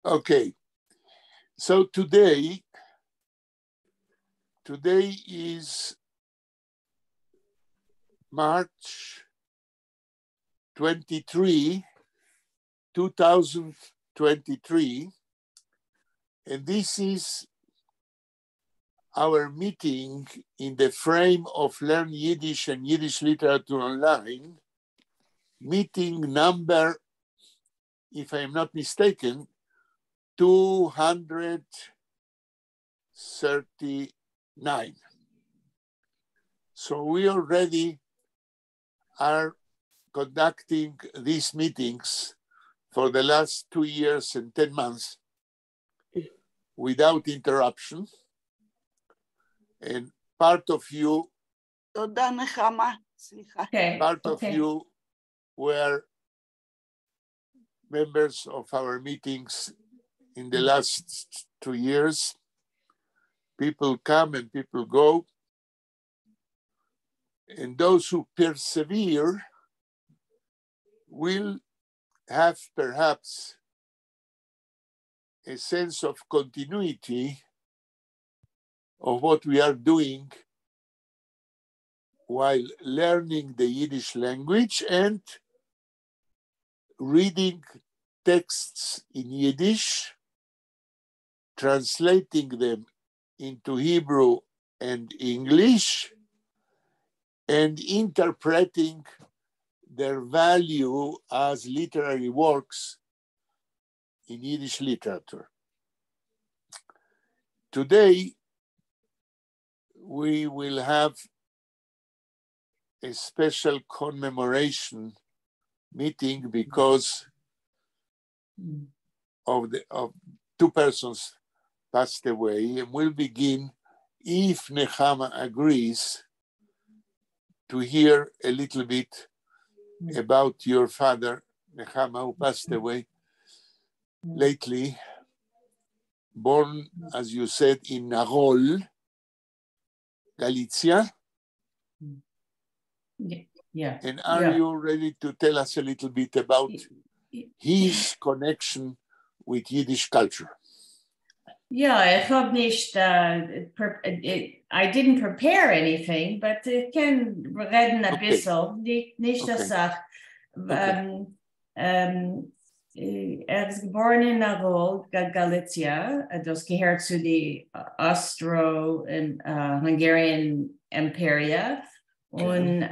Okay, so today is March 23, 2023, and this is our meeting in the frame of Learn Yiddish and Yiddish Literature Online, meeting number, if I am not mistaken, 239. So we already are conducting these meetings for the last 2 years and 10 months without interruption. And part of you, תודה, נחמה. סליחה. Part of you were members of our meetings in the last 2 years. People come and people go. And those who persevere will have perhaps a sense of continuity of what we are doing while learning the Yiddish language and reading texts in Yiddish, translating them into Hebrew and English, and interpreting their value as literary works in Yiddish literature. Today, we will have a special commemoration meeting because of two persons passed away, and we'll begin, if Nechama agrees, to hear a little bit about your father, Nechama, who passed away lately, born, as you said, in Narol, Galicia. Yeah. And are you ready to tell us a little bit about his connection with Yiddish culture? יאָ, איך האָב נישט, I didn't prepare anything, but איך קען רעדן אַ ביסל, נישט אַ סך. ער איז געבוירן אין Narol, Galicia, דאָס געהערט צו די Austro- און Hungarian אימפּעריע. און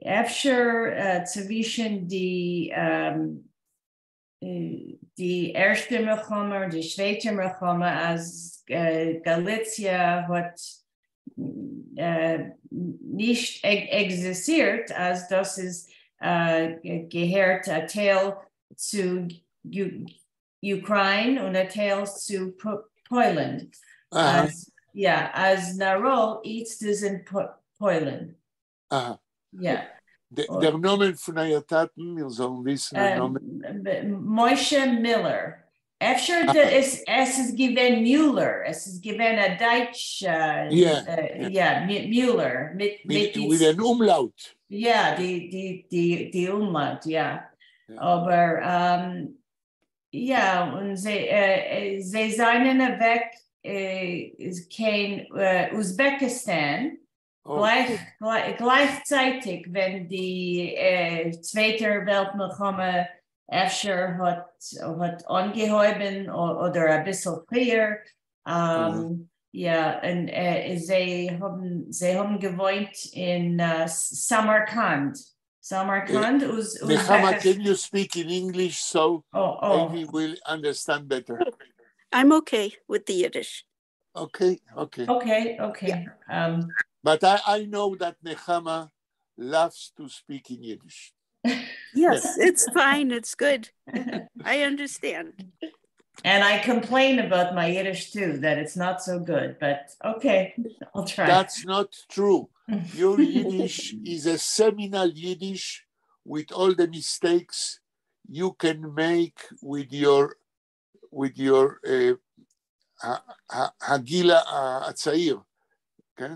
אפֿשר צווישן די ערשטע מלחמה און די צווייטע מלחמה, אַז גאַליציע האָט נישט עקזיסטירט, אַז דאָס איז געהערט אַ טייל צו אוקראַיִנע און אַ טייל צו פּוילן. אַז, יאָ, אַז Narol איצט איז אין פּוילן. יאָ. דער נאָמען פֿון אײַער טאַטן, מיר זאָלן וויסן, דער נאָמען. משה מילער. אפֿשר עס איז געווען מולער, עס איז געווען אַ דײַטש, יאָ, מולער. מיט, מיט אַן Umlaut. יאָ, די Umlaut, יאָ. אָבער, יאָ, און זיי זײַנען אַוועק קיין אוזבעקיסטאַן, גלײַכצײַטיק, ווען די צווייטע וועלט־מלחמה אפֿשר האָט אָנגעהויבן אָדער אַ ביסל פֿריִער. יאָ, און זיי האָבן געוואוינט אין סאַמאַרקאַנד. סאַמאַרקאַנד, Nechama, Uzbekistan. Can you speak in English so Oh. Amy will understand better? I'm okay with the Yiddish. Okay. Okay. But I know that Nechama loves to speak in Yiddish. Yes, it's fine. It's good. I understand. And I complain about my Yiddish too, that it's not so good, but okay, I'll try. That's not true. Your Yiddish is a seminal Yiddish with all the mistakes you can make with your הגיל הצעיר, כן?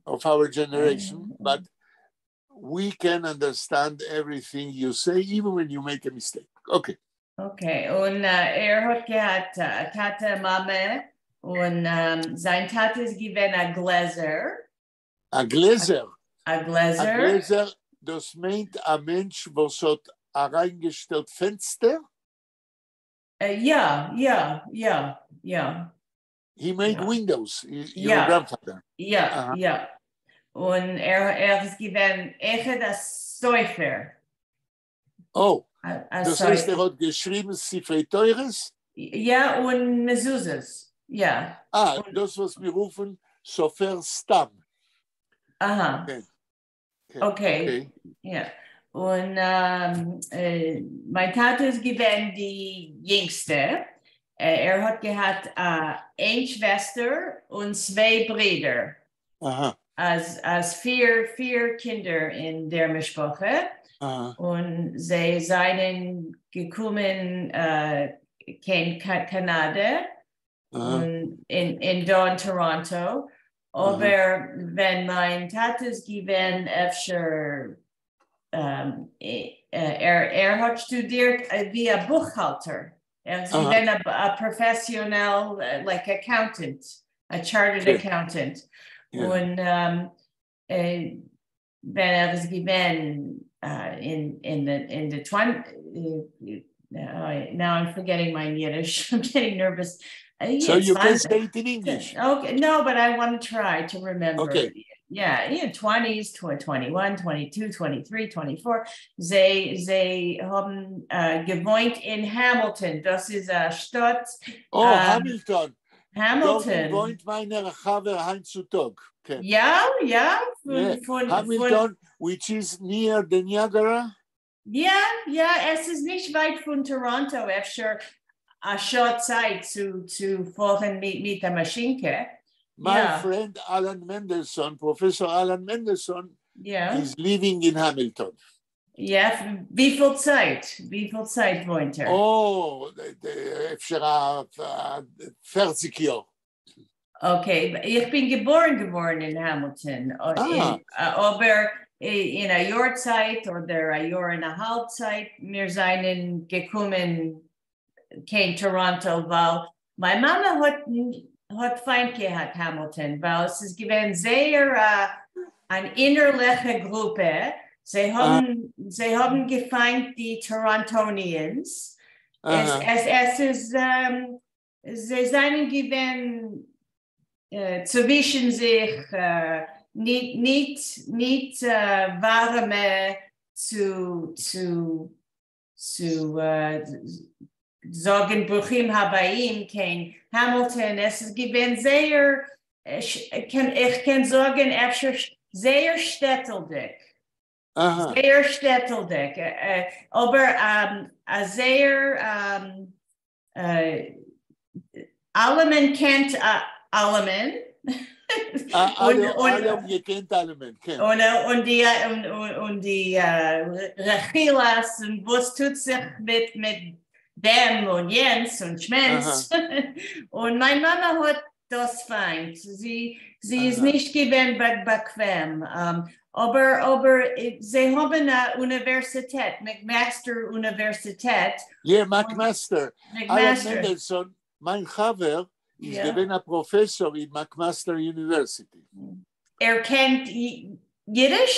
Of our generation, but We can understand everything you say, even when you make a mistake. Okay. Okay, און ער האָט געהאַט אַ טאַטע, מאַמע, און זײַן טאַטע איז געווען אַ גלעזער. אַ גלעזער. אַ גלעזער. אַ גלעזער, דאָס מיינט אַ מענטש, וואָס האָט אַרײַנגעשטעלט פֿענצטער? יאָ. He made windows, your grandfather. יאָ. און ער איז געווען אויכעט אַ סופֿר. Oh, דאָס הייסט, ער האָט געשריבן ספֿרי תּורות? יאָ, און מזוזות, יאָ. אַה, דאָס וואָס מיר רופֿן סופֿר סתּם. אַהאַ. Okay. יאָ. און מײַן טאַטע איז געווען די ייִנגסטע. ער האָט געהאַט איין שוועסטער און צוויי ברידער. אַז פֿיר קינדער אין דער משפּחה. און זיי זײַנען געקומען קיין קאַנאַדע און אין דאָ אין טאָראָנטאָ. אָבער ווען מײַן טאַטע איז געווען אפֿשר ער האָט שטודירט ווי אַ בוכהאַלטער. ער איז געווען אַ professional, like accountant, a chartered accountant. און ווען ער איז געווען in the 20, now I'm forgetting my Yiddish. I'm getting nervous. So you can say it in English. Okay, no, but I want to try to remember. Okay. Yeah, 20s, 21, 22, 23, 24. זיי האָבן געוואוינט אין Hamilton. דאָס איז אַ שטאָט. Oh, Hamilton. Hamilton. דאָרט וואוינט מײַן חבֿר הײַנט צו טאָג. Okay. יאָ. פֿון, Hamilton, which is near the Niagara? יאָ, עס איז נישט ווײַט פֿון טאָראָנטאָ, אפֿשר אַ שעה צײַט צו פֿאָרן מיט דער מאַשינקע. My friend Alan Mendelsohn, Professor Alan Mendelsohn, is living in Hamilton. יאָ, וויפֿל צײַט? וויפֿל צײַט וואוינט ער? Oh, אפֿשר 40 יאָר. Okay, איך בין געבוירן געוואָרן אין Hamilton. אָבער אין אַ יאָר צײַט אָדער אַ יאָר און אַ האַלב צײַט, מיר זײַנען געקומען קיין טאָראָנטאָ, ווײַל מײַן מאַמע האָט פֿײַנט געהאַט Hamilton, ווײַל עס איז געווען זייער אַן אינערלעכע גרופּע. זיי האָבן געפֿײַנט די Torontonians. עס איז, זיי זײַנען געווען צווישן זיך נישט וואַרעמע צו זאָגן ברוכים הבאים קיין Hamilton. עס איז געווען זייער, איך קען זאָגן, אפֿשר זייער שטעטלדיק. זייער שטעטלדיק. אָבער אַ זייער אַלעמען קענט אַלעמען. אַלע האָבן געקענט אַלעמען, כן. און די רכילות און וואָס טוט זיך מיט דעם און יענץ און שמענץ. און מײַן מאַמע האָט דאָס פֿײַנט. זי איז נישט געווען באַקוועם. אָבער זיי האָבן אַן אוניווערסיטעט, McMaster אוניווערסיטעט. Yeah, McMaster. Alan McMaster. Mendelsohn, מײַן חבֿר, איז געווען אַ פּראָפֿעסאָר אין McMaster University. ער קענט ייִדיש?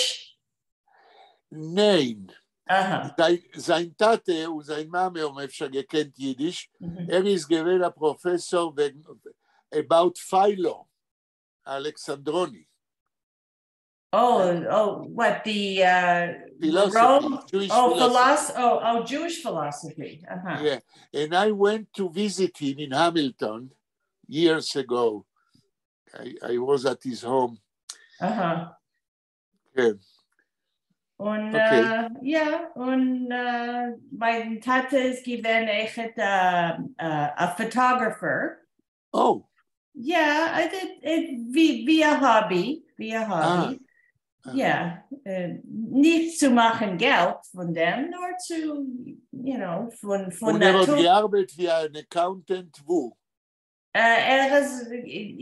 ניין. זײַן טאַטע און זײַן מאַמע האָבן אפֿשר געקענט ייִדיש. ער איז געווען אַ פּראָפֿעסאָר וועגן about Philo, Alexandroni. Oh, what, the Philosophy, Rome? Jewish Oh, philosophy. Oh, Jewish philosophy. Yeah, and I went to visit him in Hamilton years ago. I was at his home. Yeah. און יאָ, און מײַן טאַטע איז געווען אויכעט אַ photographer. Oh. Yeah, I did it ווי אַ hobby, ווי אַ hobby. יאָ, נישט צו מאַכן געלט פֿון דעם, נאָר צו פֿון און ער האָט נאַטור. געאַרבעט ווי אַן accountant וווּ? ער איז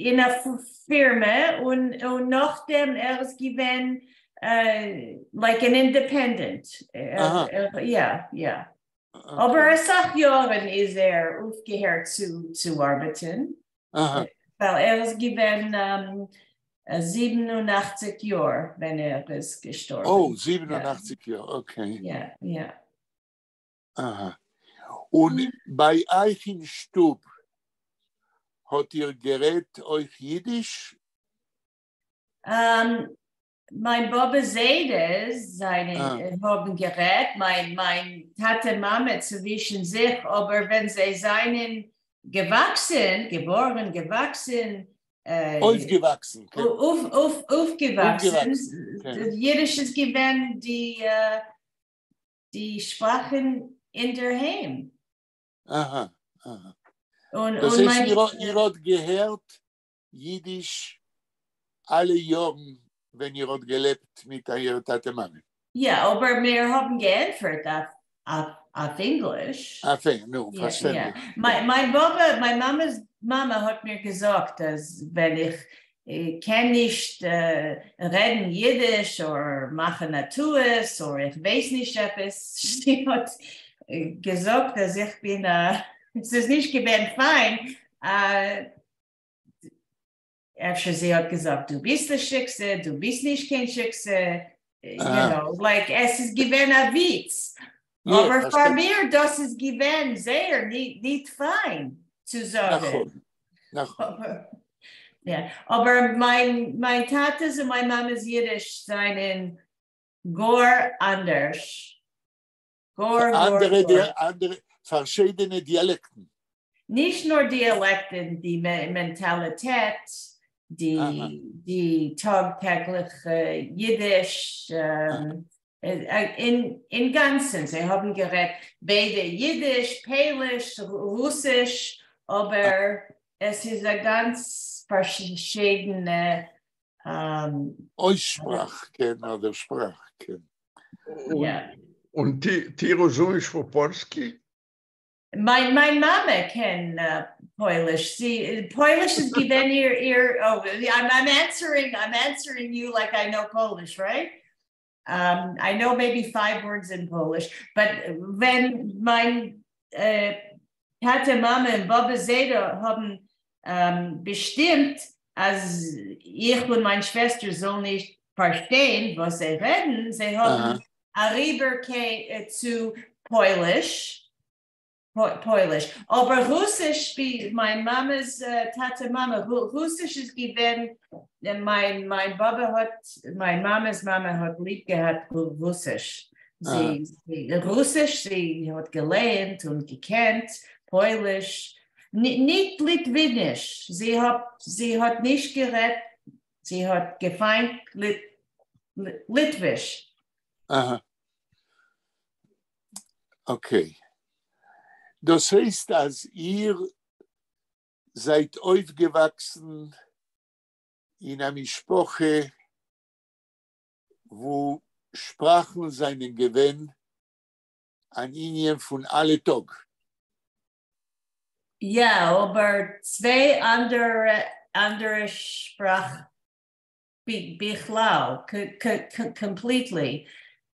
אין אַ פֿירמע און נאָך דעם ער איז געווען Like an independent. יא, יא. אבער א סך יארן איז ער אויפגעהערט צו ארבעטן. ווייל ער איז געווען 87 יאר, ווען ער איז געשטארבן. Oh, 87 יאר, okay. יא. אהא. און בײַ אײַך אין שטוב האט איר גערעדט אויך יידיש? מײַן באבע זיידע זײַנען האבן גערעדט, מײַן טאטע מאמע צווישן זיך, אבער ווען זיי זײַנען געוואקסן, געבוירן, געוואקסן, אויפגעוואקסן. כן. אויפגעוואקסן, כן. יידיש איז געווען די שפראך אין דער היים. אהא. און, דאס און הייסט, מײַן, איר האט געהערט יידיש אלע יארן, ווען איר האט געלעבט מיט אײַער טאטע מאמע. יא, אבער מיר האבן געענטפערט אויף ענגליש. אויף, נו, פארשטענדליך. מײַן באבע, מײַן מאמעס מאמע האט מיר געזאגט, אז ווען איך קען נישט רעדן יידיש אדער מאכן א טעות אדער איך ווייס נישט עפעס, זי האט געזאגט, אז איך בין, עס איז נישט געווען פײַן, אפשר זי האט געזאגט, דו ביסט א שיקסע, דו ביסט נישט קיין שיקסע, you know, like עס איז געווען א וויץ. אבער פאר מיר, דאס איז געווען זייער נישט פײַן צו זאגן. נכון, נכון. יא, אבער מײַן טאטעס און מײַן מאמעס יידיש זײַנען גאר אנדערש. גאר, גאר, אנדערע, גאר. אנדערע, פארשיידענע דיאלעקטן. נישט נאר דיאלעקטן, די מענטאליטעט, די טאג־טעגליכע יידיש, אין גאנצן. זיי האבן גערעדט ביידע יידיש, פויליש, רוסיש, אבער עס איז א גאנץ פארשיידענע אויסשפראך, כן, אדער שפראך, כן. און, און ty rozumiesz po polski? מײַן מאמע קען פויליש. זי, פויליש איז געווען איר, oh, I'm answering you like I know Polish, right? I know maybe five words in Polish, but ווען מײַן טאטע, מאמע און באבע זיידע האבן באשטימט, אז איך און מײַן שוועסטער זאלן נישט פארשטיין, וואס זיי רעדן, זיי האבן אריבער צו פויליש, פויליש. אבער רוסיש, ווי מײַן מאמעס טאטע, מאמע, רוסיש איז געווען, מײַן באבע האט, מײַן מאמעס מאמע האט ליב געהאט רוסיש. זי, רוסיש, זי האט געלערנט און געקענט, פויליש, נישט ליטוויניש. זי האט נישט גערעדט, זי האט געפײַנט ליטוויש. אהא. Okay. דאס הייסט, אז איר זײַט אויפגעוואקסן אין א משפחה, וואו שפראכן זײַנען געווען אן ענין פון אלע טאג. יא, אבער צוויי אנדערע שפראך בכלל, completely.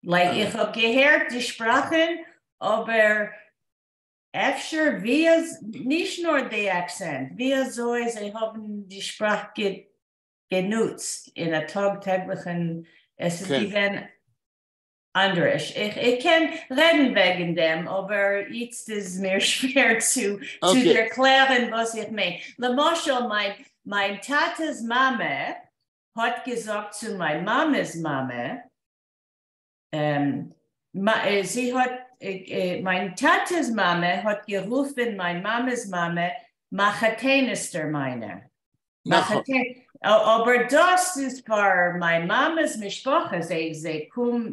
Like, איך האב געהערט די שפראכן, אבער אפשר ווי עס, נישט נאר די accent, ווי אזוי זיי האבן די שפראך גענוצט אין א טאג־טעגליכן, עס איז געווען אנדערש. איך קען רעדן וועגן דעם, אבער איצט איז מיר שווער צו ערקלערן, וואס איך מיין. למשל, מײַן טאטעס מאמע האט געזאגט צו מײַן מאמעס מאמע, מײַן טאטעס מאמע האט גערופן מײַן מאמעס מאמע מחותנתטע מײַנע. אבער דאס איז פאר מײַן מאמעס משפחה,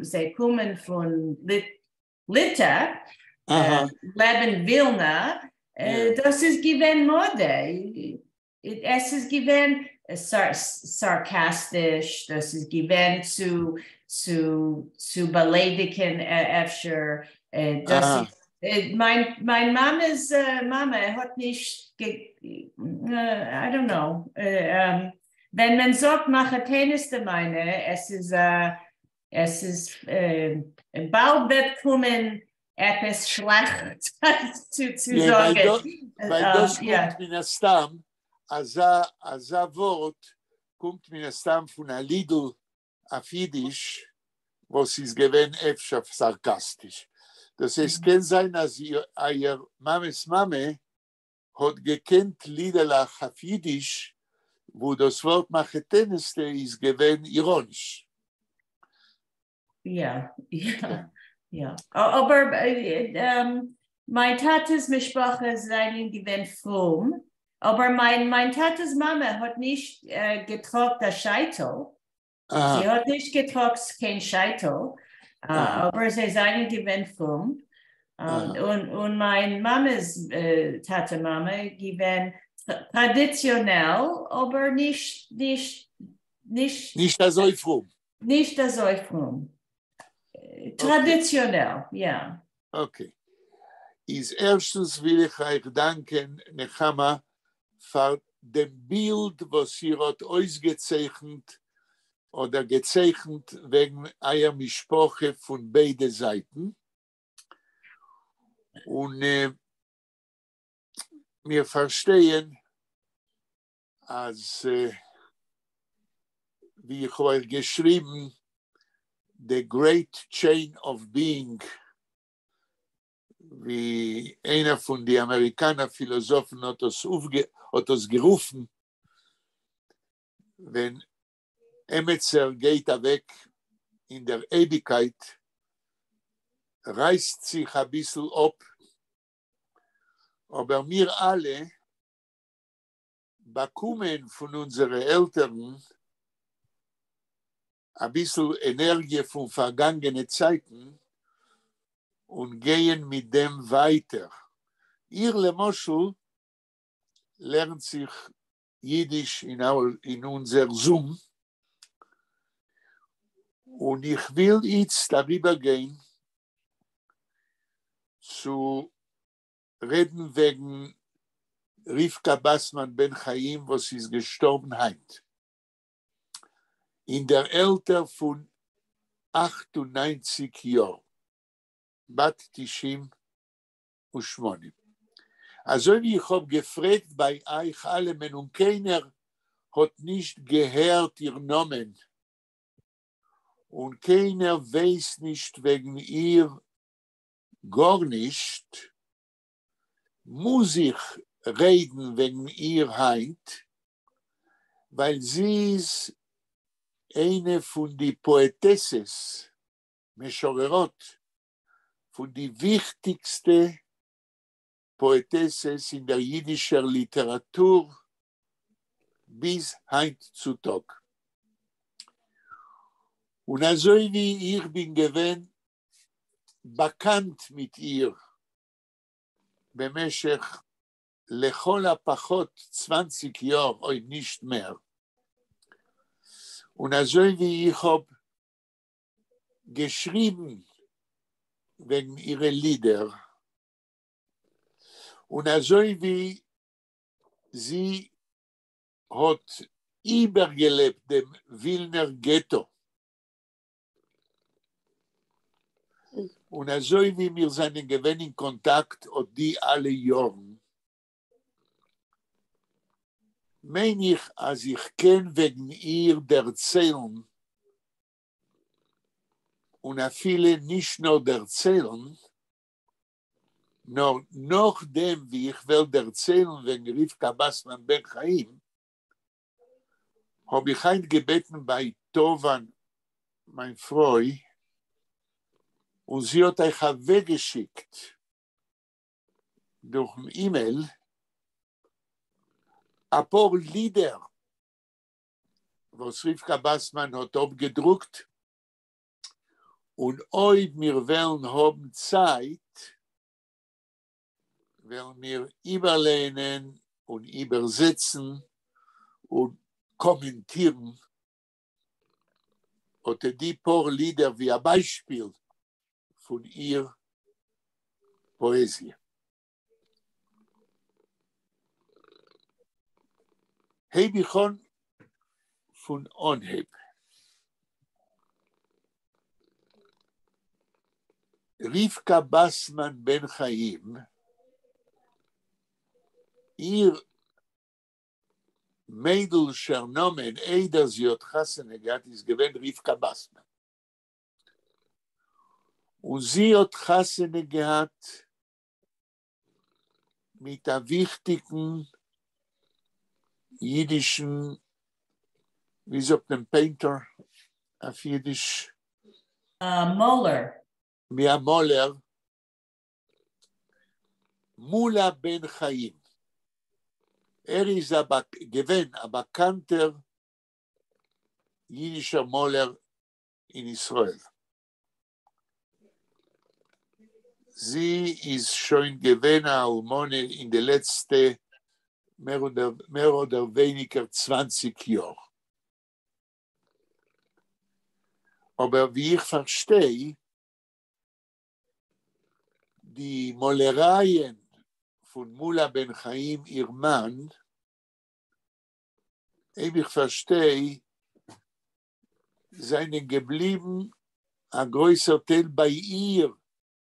זיי קומען פון ליטע, לעבן ווילנע, דאס איז געווען מאדע. עס איז געווען סארקאסטיש, דאס איז געווען צו באליידיקן אפשר. דאס איז, מײַן מאמעס מאמע האט נישט, I don't know, ווען מען זאגט מחותנתטע מײַנע, עס איז עס איז באלד וועט קומען עפעס שלעכטס צו זאגן. ווייל דאס קומט מן הסתם, אזא אזא ווארט קומט מן הסתם פון א לידל אויף אידיש וואס איז געווען אפשר סארקאסטיש. דאס הייסט קען זיין אז אייער מאמע'ס מאמע האט געקענט לידעלעך אויף אידיש וואו דאס ווארט מחותנת'טע איז געווען איראניש. יא, יא, יא. אבער מיין טאטע'ס משפחה זענען געווען פרום, אבער מיין מיין טאטע'ס מאמע האט נישט געטראגט א שייטל, זי האט נישט געטראגט קיין שייטל, אבער זיי זענען געווען פרום, און מיין מאמע'ס טאטע מאמע געווען טראדיציאנעל, אבער נישט נישט נישט נישט אזוי פרום. נישט אזוי פרום. טראדיציאנעל, יא. Okay. איז ערשטנס וויל איך אייך דאנקען, נחמה, פאר דעם בילד וואס איר האט אויסגעצייכנט אדער געצייכנט וועגן אייער משפחה פון ביידע זייטן. און מיר פארשטייען אז ווי איך האב אייך געשריבן, the great chain of being, ווי איינער פון די אמעריקאנער פילאזאפן האט עס האט עס גערופן, ווען עמעצער גייט אוועק אין דער אייביגקייט, רייסט זיך אביסל אפ, אבער מיר אלע באקומען פון אונזערע עלטערן אביסל ענערגיע פון פארגאנגענע צייטן און גייען מיט דעם ווייטער. איר למשל לערנט זיך אידיש אין אונזער Zoom, און איך וויל איצט אריבערגיין צו רעדן וועגן רבקה באסמאן בן חיים וואס איז געשטארבן היינט אין דער עלטער פון 98 יאר, בת 98. אזוי ווי איך האב געפרעגט ביי אייך אלעמען און קיינער האט נישט געהערט איר נאמען און קיינער ווייסט נישט וועגן איר גארנישט, מוז איך רעדן וועגן איר היינט, ווייל זי איז איינע פון די פאעטעסעס, משוררות, פון די וויכטיגסטע פאעטעסעס אין דער אידישער ליטעראטור ביז היינט צו טאג. און אזוי ווי איך בין געווען באקאנט מיט איר במשך לכל הפחות 20 יאר, אויב נישט מער, און אזוי ווי איך האב געשריבן וועגן אירע לידער, און אזוי ווי זי האט איבערגעלעבט דעם ווילנער געטא, און אזוי ווי מיר זענען געווען אין קאנטאקט אט די אלע יארן, מיין איך אז איך קען וועגן איר דערציילן, און אפילו נישט נאר דערציילן, נאר נאכדעם ווי איך וועל דערציילן וועגן רבקה באסמאן בן חיים, האב איך היינט געבעטן ביי טובה'ן מיין פרוי, און זי האט אייך אוועקגעשיקט דורכ'ן אימעיל אפאר לידער וואס רבקה באסמאן האט אפגעדרוקט, און אויב מיר וועלן האבן צייט, וועלן מיר איבערלייענען און איבערזעצן און קאמענטירן אט די פאר לידער ווי א ביישפיל פון איר פאעזיע. הייב איך אן פון אנהייב. רבקה באסמאן בן חיים, איר מיידלשער נאמען איידער זי האט חתונה געהאט איז געווען רבקה באסמאן. און זי האט חתונה געהאט מיט א וויכטיגן אידישן, ווי זאגט מען painter אויף אידיש? מאלער. מיט א מאלער, מולה בן חיים. ער איז געווען א באקאנטער אידישער מאלער אין ישראל. זי איז שוין געווען א אלמנה אין די לעצטע מער אדער ווייניגער 20 יאר. אבער ווי איך פארשטיי, די מאלערייען פון מולה בן חיים איר מאן, אויב איך פארשטיי, זענען געבליבן א גרויסער טייל ביי איר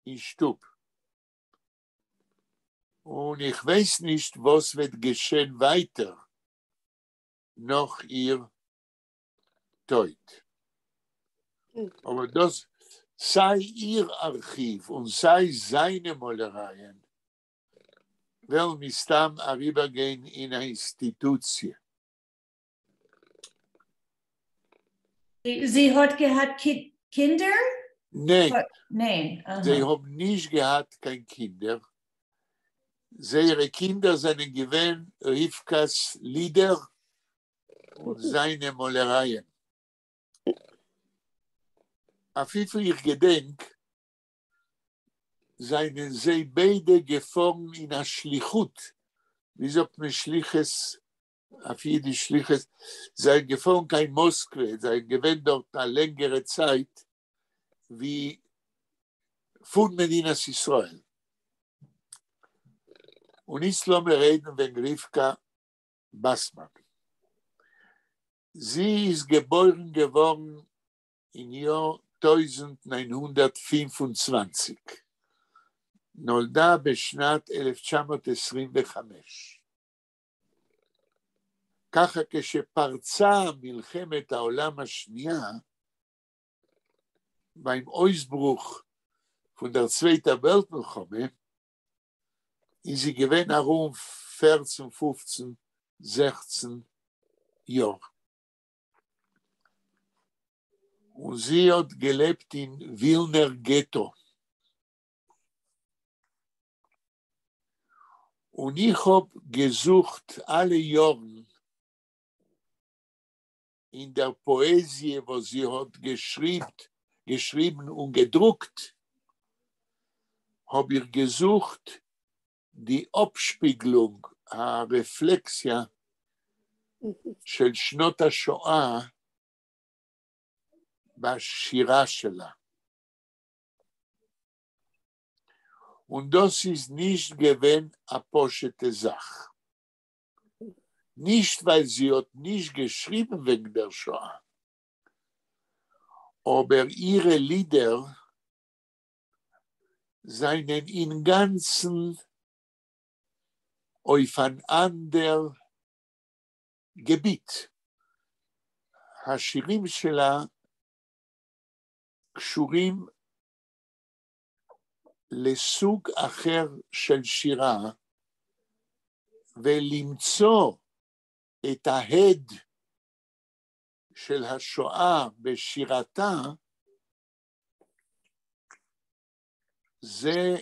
אין שטוב. און איך ווייס נישט וואס וועט געשען ווייטער נאך איר טויט. אבער דאס סיי איר ארכיוו און סיי זיינע מאלערייען וועלן מסתם אריבערגיין אין א אינסטיטוציע. זי האט געהאט קינדער? ניין. ניין. זיי האבן נישט געהאט קיין קינדער. זייערע קינדער זענען געווען רבקה'ס לידער און זיינע מאלערייען. אויף וויפיל איך געדענק, זענען זיי ביידע געפארן אין א שליחות, ווי זאגט מען שליחות אויף אידיש שליחות, זיי זענען געפארן קיין מאסקווע, זיי זענען געווען דארט א לענגערע צייט ווי פון מדינת ישראל. און איצט לאמיר רעדן וועגן רבקה באסמאן. זי איז געבוירן געווארן אין יאר 1925, נולדה בשנת 1925. ככה כשפרצה מלחמת העולם השנייה, ביים אויסברוך פון דער צווייטער וועלט מלחמה, איז זי געווען ארום 14, 15, 16 יאר. און זי האט געלעבט אין ווילנער געטא. און איך האב געזוכט אלע יארן אין דער פאעזיע וואס זי האט געשריבן און געדרוקט, האב איך געזוכט די אפשפיגלונג, א רעפלעקסיע של שנות השואה בשירה שלה. און דאס איז נישט געווען א פשוטע זאך. נישט ווייל זי האט נישט געשריבן וועגן דער שואה, אבער אירע לידער זענען אינגאנצן אויף אן אנדער געביט. השירים שלה קשורים לסוג אחר של שירה, ולמצוא את ההד של השואה בשירתה, זה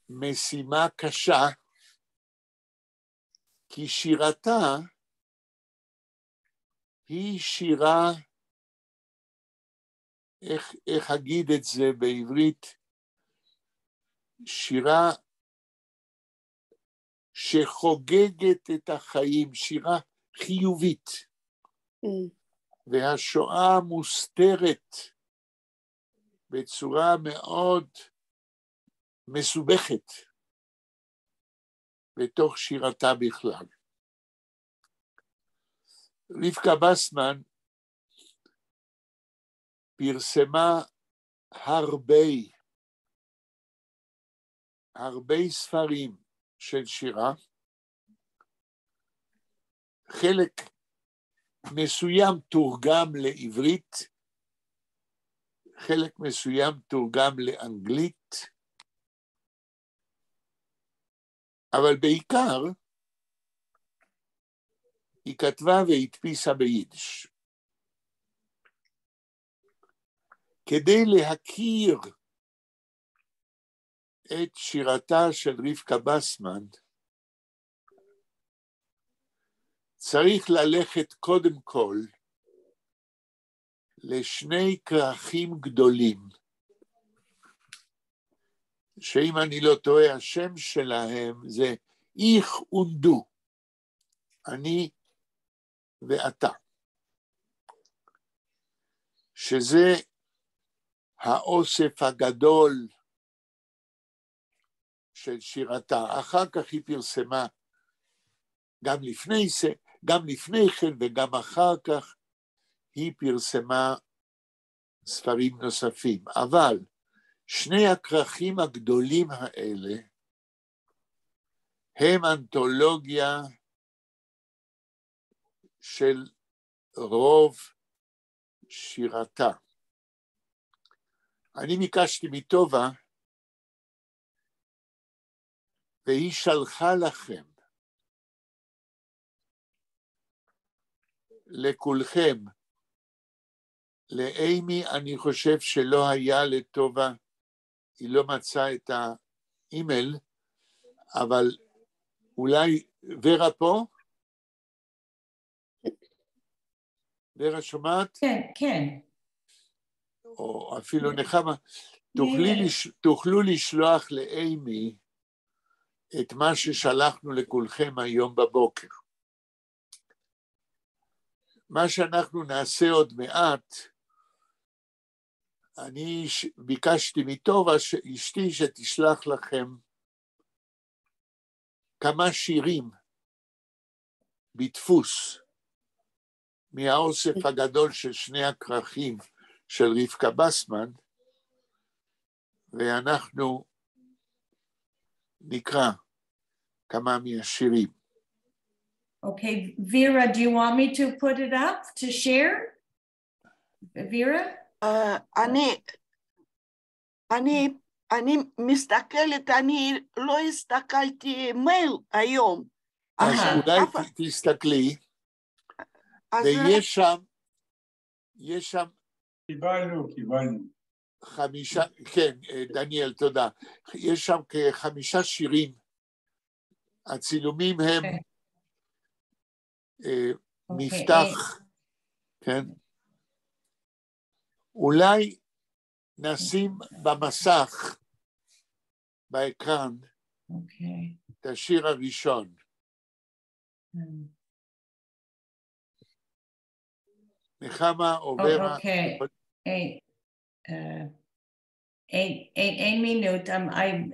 משימה קשה, כי שירתה היא שירה, איך אגיד את זה בעברית? שירה שחוגגת את החיים, שירה חיובית. והשואה מוסתרת בצורה מאוד מסובכת בתוך שירתה בכלל. רבקה בסמן פרסמה הרבה, הרבה ספרים של שירה, חלק מסוים תורגם לעברית, חלק מסוים תורגם לאנגלית, אבל בעיקר היא כתבה והדפיסה ביידיש. כדי להכיר את שירתה של רבקה בסמן, צריך ללכת קודם כל לשני כרכים גדולים, שאם אני לא טועה, השם שלהם זה איך און דו, אני ואתה, שזה האוסף הגדול של שירתה. אחר כך היא פרסמה גם לפני זה, גם לפני כן וגם אחר כך היא פרסמה ספרים נוספים. אבל שני הכרכים הגדולים האלה הם אנתולוגיה של רוב שירתה. אני ביקשתי מטובה, והיא שלחה לכם, לכולכם, לאימי אני חושב שלא היה לטובה, היא לא מצאה את האימייל, אבל אולי ורה פה? ורה שומעת? כן, כן. או אפילו נחמה, תוכלו לשלוח לאימי את מה ששלחנו לכולכם היום בבוקר. מה שאנחנו נעשה עוד מעט, אני ביקשתי מטובה, אשתי, שתשלח לכם כמה שירים בדפוס מהאוסף הגדול של שני הכרכים של רבקה בסמן, ואנחנו נקרא כמה מהשירים. Okay, Vera, do you want me to put it up to share? Vera? אני מסתכלת, אני לא הסתכלתי מייל היום. אז אולי תסתכלי, ויש שם, יש שם... קיבלנו, קיבלנו. חמישה, כן, דניאל, תודה. יש שם כחמישה שירים. הצילומים הם מפתח, כן? אולי נשים במסך, באקרן, את השיר הראשון. נחמה או ורה. אוקיי. איין מינוט, I'm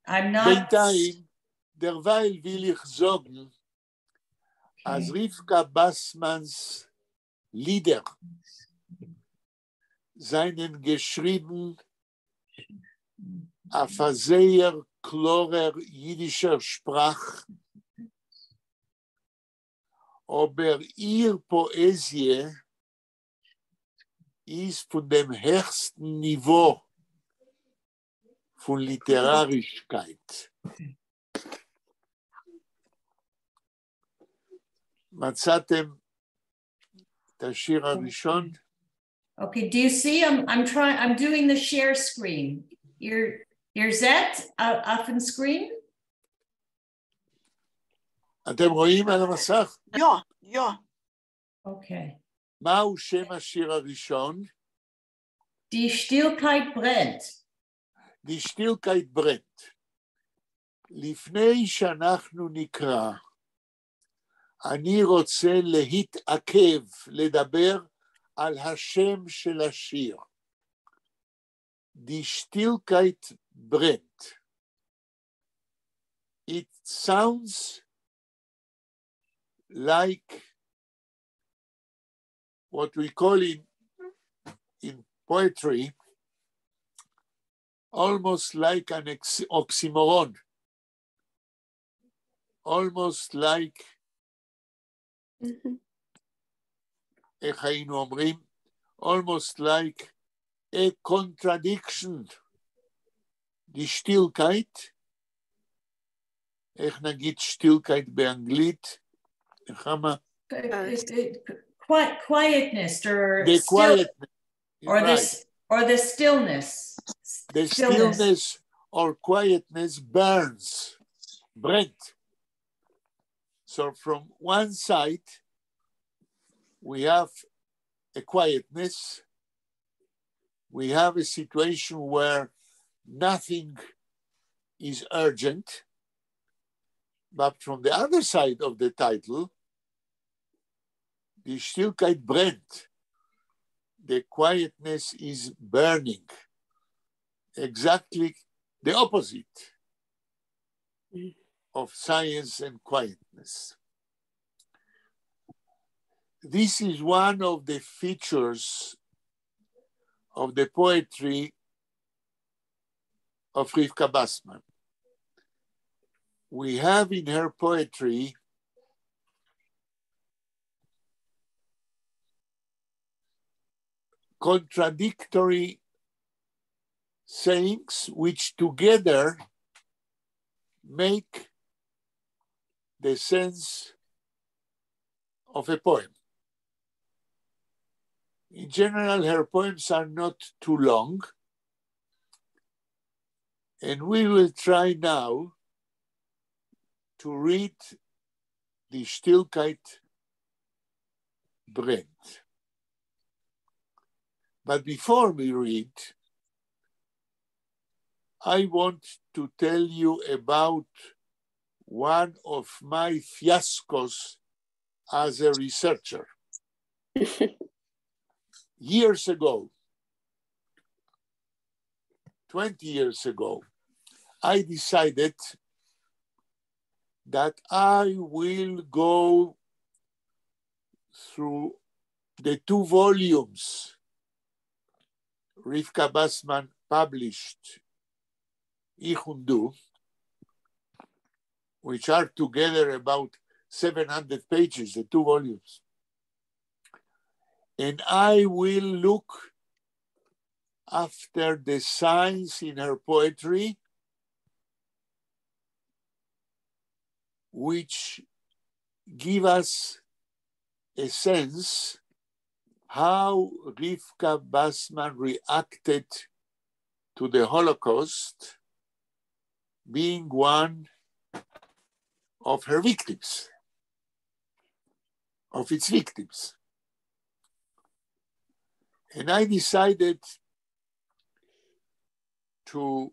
not... בינתיים, דערווייל וויל איך זאָגן, אַז רבקה באַסמאַנס לידער זײַנען געשריבן אויף אַ זייער קלאָרער ייִדישער שפּראַך, אָבער איר פּאָעזיע איז פֿון דעם העכסטן ניוואָ פֿון ליטעראַרישקייט. מצאתם את השיר הראשון? Okay, do you see? I'm trying, I'm doing the share screen. איר זעט אויפֿן screen? אתם רואים על המסך? יאָ, יאָ. אוקיי. מהו שם השיר הראשון? די שטילקייט ברענט. די שטילקייט ברענט. לפני שאנחנו נקרא, אני רוצה להתעכב, לדבר על השם של השיר. די שטילקייט ברענט. It sounds like what we call in poetry Almost like an oxymoron. Almost like, איך היינו אומרים? Almost like a contradiction. די שטילקייט, איך נגיד שטילקייט באנגלית? נחמה? Quietness or The still, quietness. Or right. this or the stillness. The stillness or quietness burns, ברענט. So from one side, we have a quietness. We have a situation where nothing is urgent. But from the other side of the title, די שטילקייט ברענט. The quietness is burning. Exactly the opposite of science and quietness. This is one of the features of the poetry of Rivka Basman. We have in her poetry contradictory sayings which together make the sense of a poem. In general, her poems are not too long, and we will try now to read די שטילקייט ברענט. But before we read, I want to tell you about one of my fiascos as a researcher. Years ago, 20 years ago, I decided that I will go through the two volumes Rivka Basman published, איך און דו, which are together about 700 pages, the two volumes. And I will look after the signs in her poetry, which give us a sense how Rivka Basman reacted to the Holocaust, being one of her victims, of its victims. And I decided to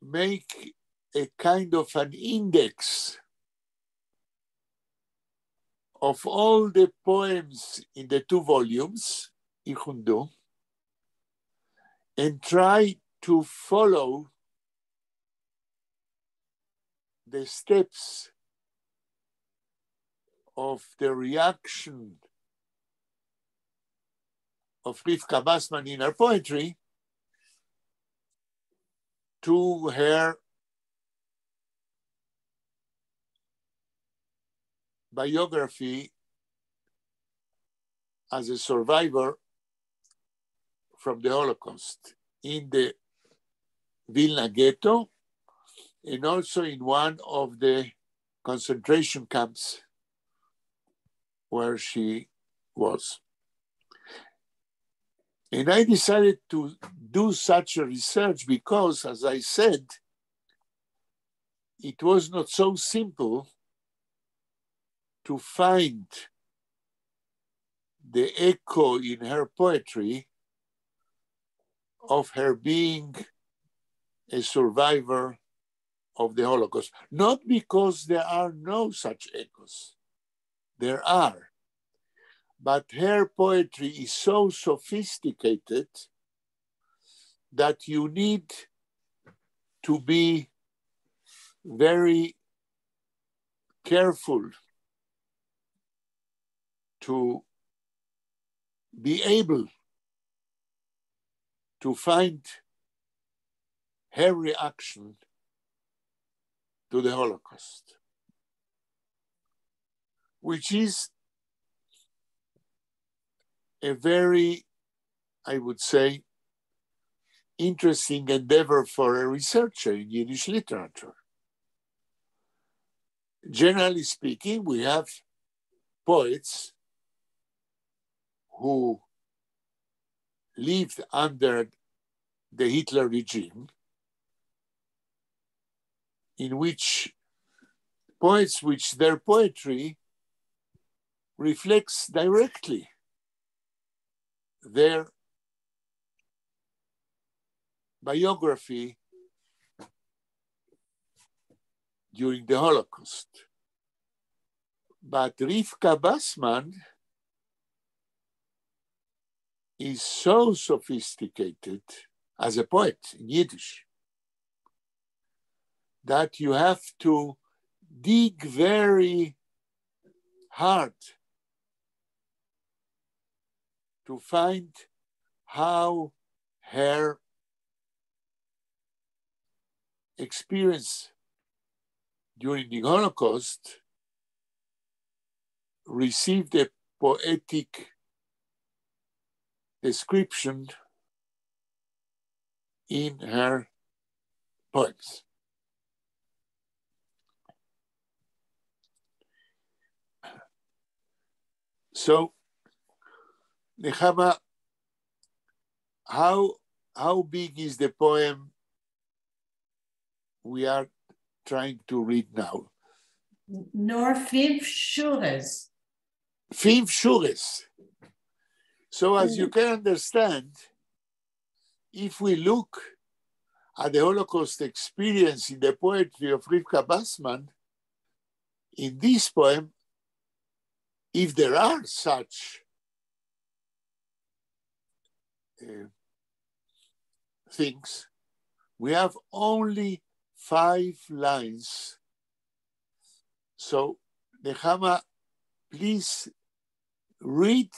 make a kind of an index of all the poems in the two volumes, איך און דו, and try to follow the steps of the reaction of Rivka Basman in her poetry to her biography as a survivor from the Holocaust in the Vilna ghetto and also in one of the concentration camps where she was. And I decided to do such a research because, as I said, it was not so simple to find the echo in her poetry of her being a survivor of the Holocaust. Not because there are no such echoes, there are. But her poetry is so sophisticated that you need to be very careful to be able to find her reaction to the Holocaust, which is a very, I would say, interesting endeavor for a researcher in Yiddish literature. Generally speaking, we have poets who lived under the Hitler regime, in which poets which their poetry reflects directly their biography during the Holocaust. But Rivka Bassman is so sophisticated as a poet in Yiddish that you have to dig very hard to find how her experience during the Holocaust received a poetic description in her poems. So, Nechama, how big is the poem we are trying to read now? נאָר פֿינף שורות. פֿינף שורות. So as you can understand, if we look at the Holocaust experience in the poetry of Rivka Bassman, in this poem, if there are such things, we have only 5 lines. So, Nechama, please read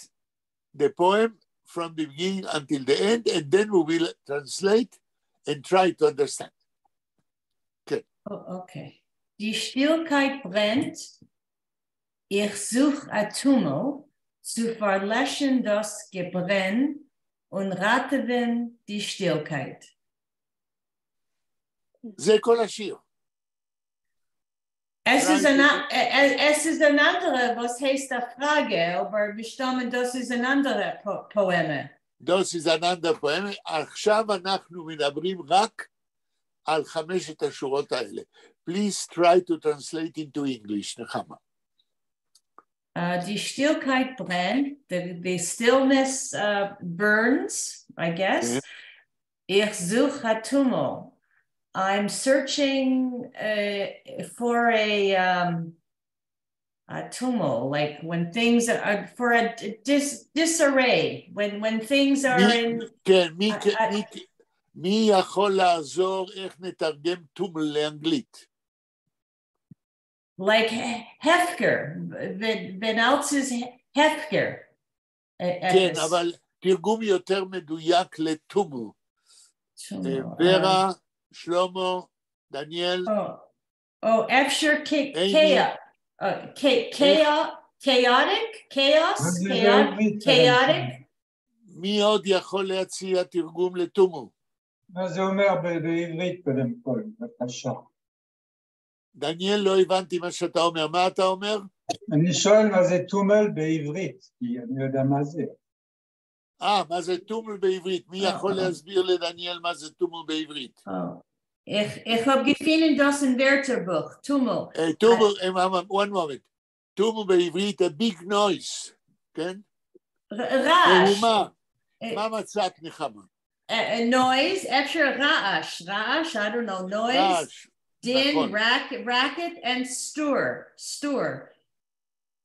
the poem from the beginning until the end, and then we will translate and try to understand. Okay. Oh, okay. די שטילקייט ברענט, איך זוך אַ טומל צו פֿאַרלעשן דאָס געברען און ראַטעווען די שטילקייט. זה כל השיר. עס איז אַן אַנדערע, וואָס הייסט אַ פֿראַגע, אָבער מסתּמא דאָס איז אַן אַנדערע פּאָעמע. דאָס איז אַן אַנדער פּאָעמע. עכשיו אנחנו מדברים רק על חמשת השורות האלה. Please try to translate into English, נחמה. די שטילקייט ברענט, the stillness burns, I guess. איך זוך אַ טומל. I'm searching for a טומל, like when things are for a disarray, when things are in. כן, מי יכול לעזור איך נתרגם טומל לאנגלית? Like הפקר, ווען אַלץ איז הפקר. כן, אבל תרגום יותר מדויק לטומל. ורה, שלמה, דניאל. Oh, אפשר chaotic, chaos, chaotic. מי עוד יכול להציע תרגום לטומל? מה זה אומר בעברית קודם כל, בבקשה. דניאל, לא הבנתי מה שאתה אומר. מה אתה אומר? אני שואל מה זה טומל בעברית, כי אני יודע מה זה. מה זה טומל בעברית? מי יכול להסביר לדניאל מה זה טומל בעברית? איך האָב געפֿונען דאָס אין ווערטערבוך, טומל. טומל, one moment. טומל בעברית, a big noise, כן? רעש. מהומה. מה מצאת, נחמה? Noise, אפשר רעש, רעש, I don't know, noise. רעש. din, racket, and stir, stir.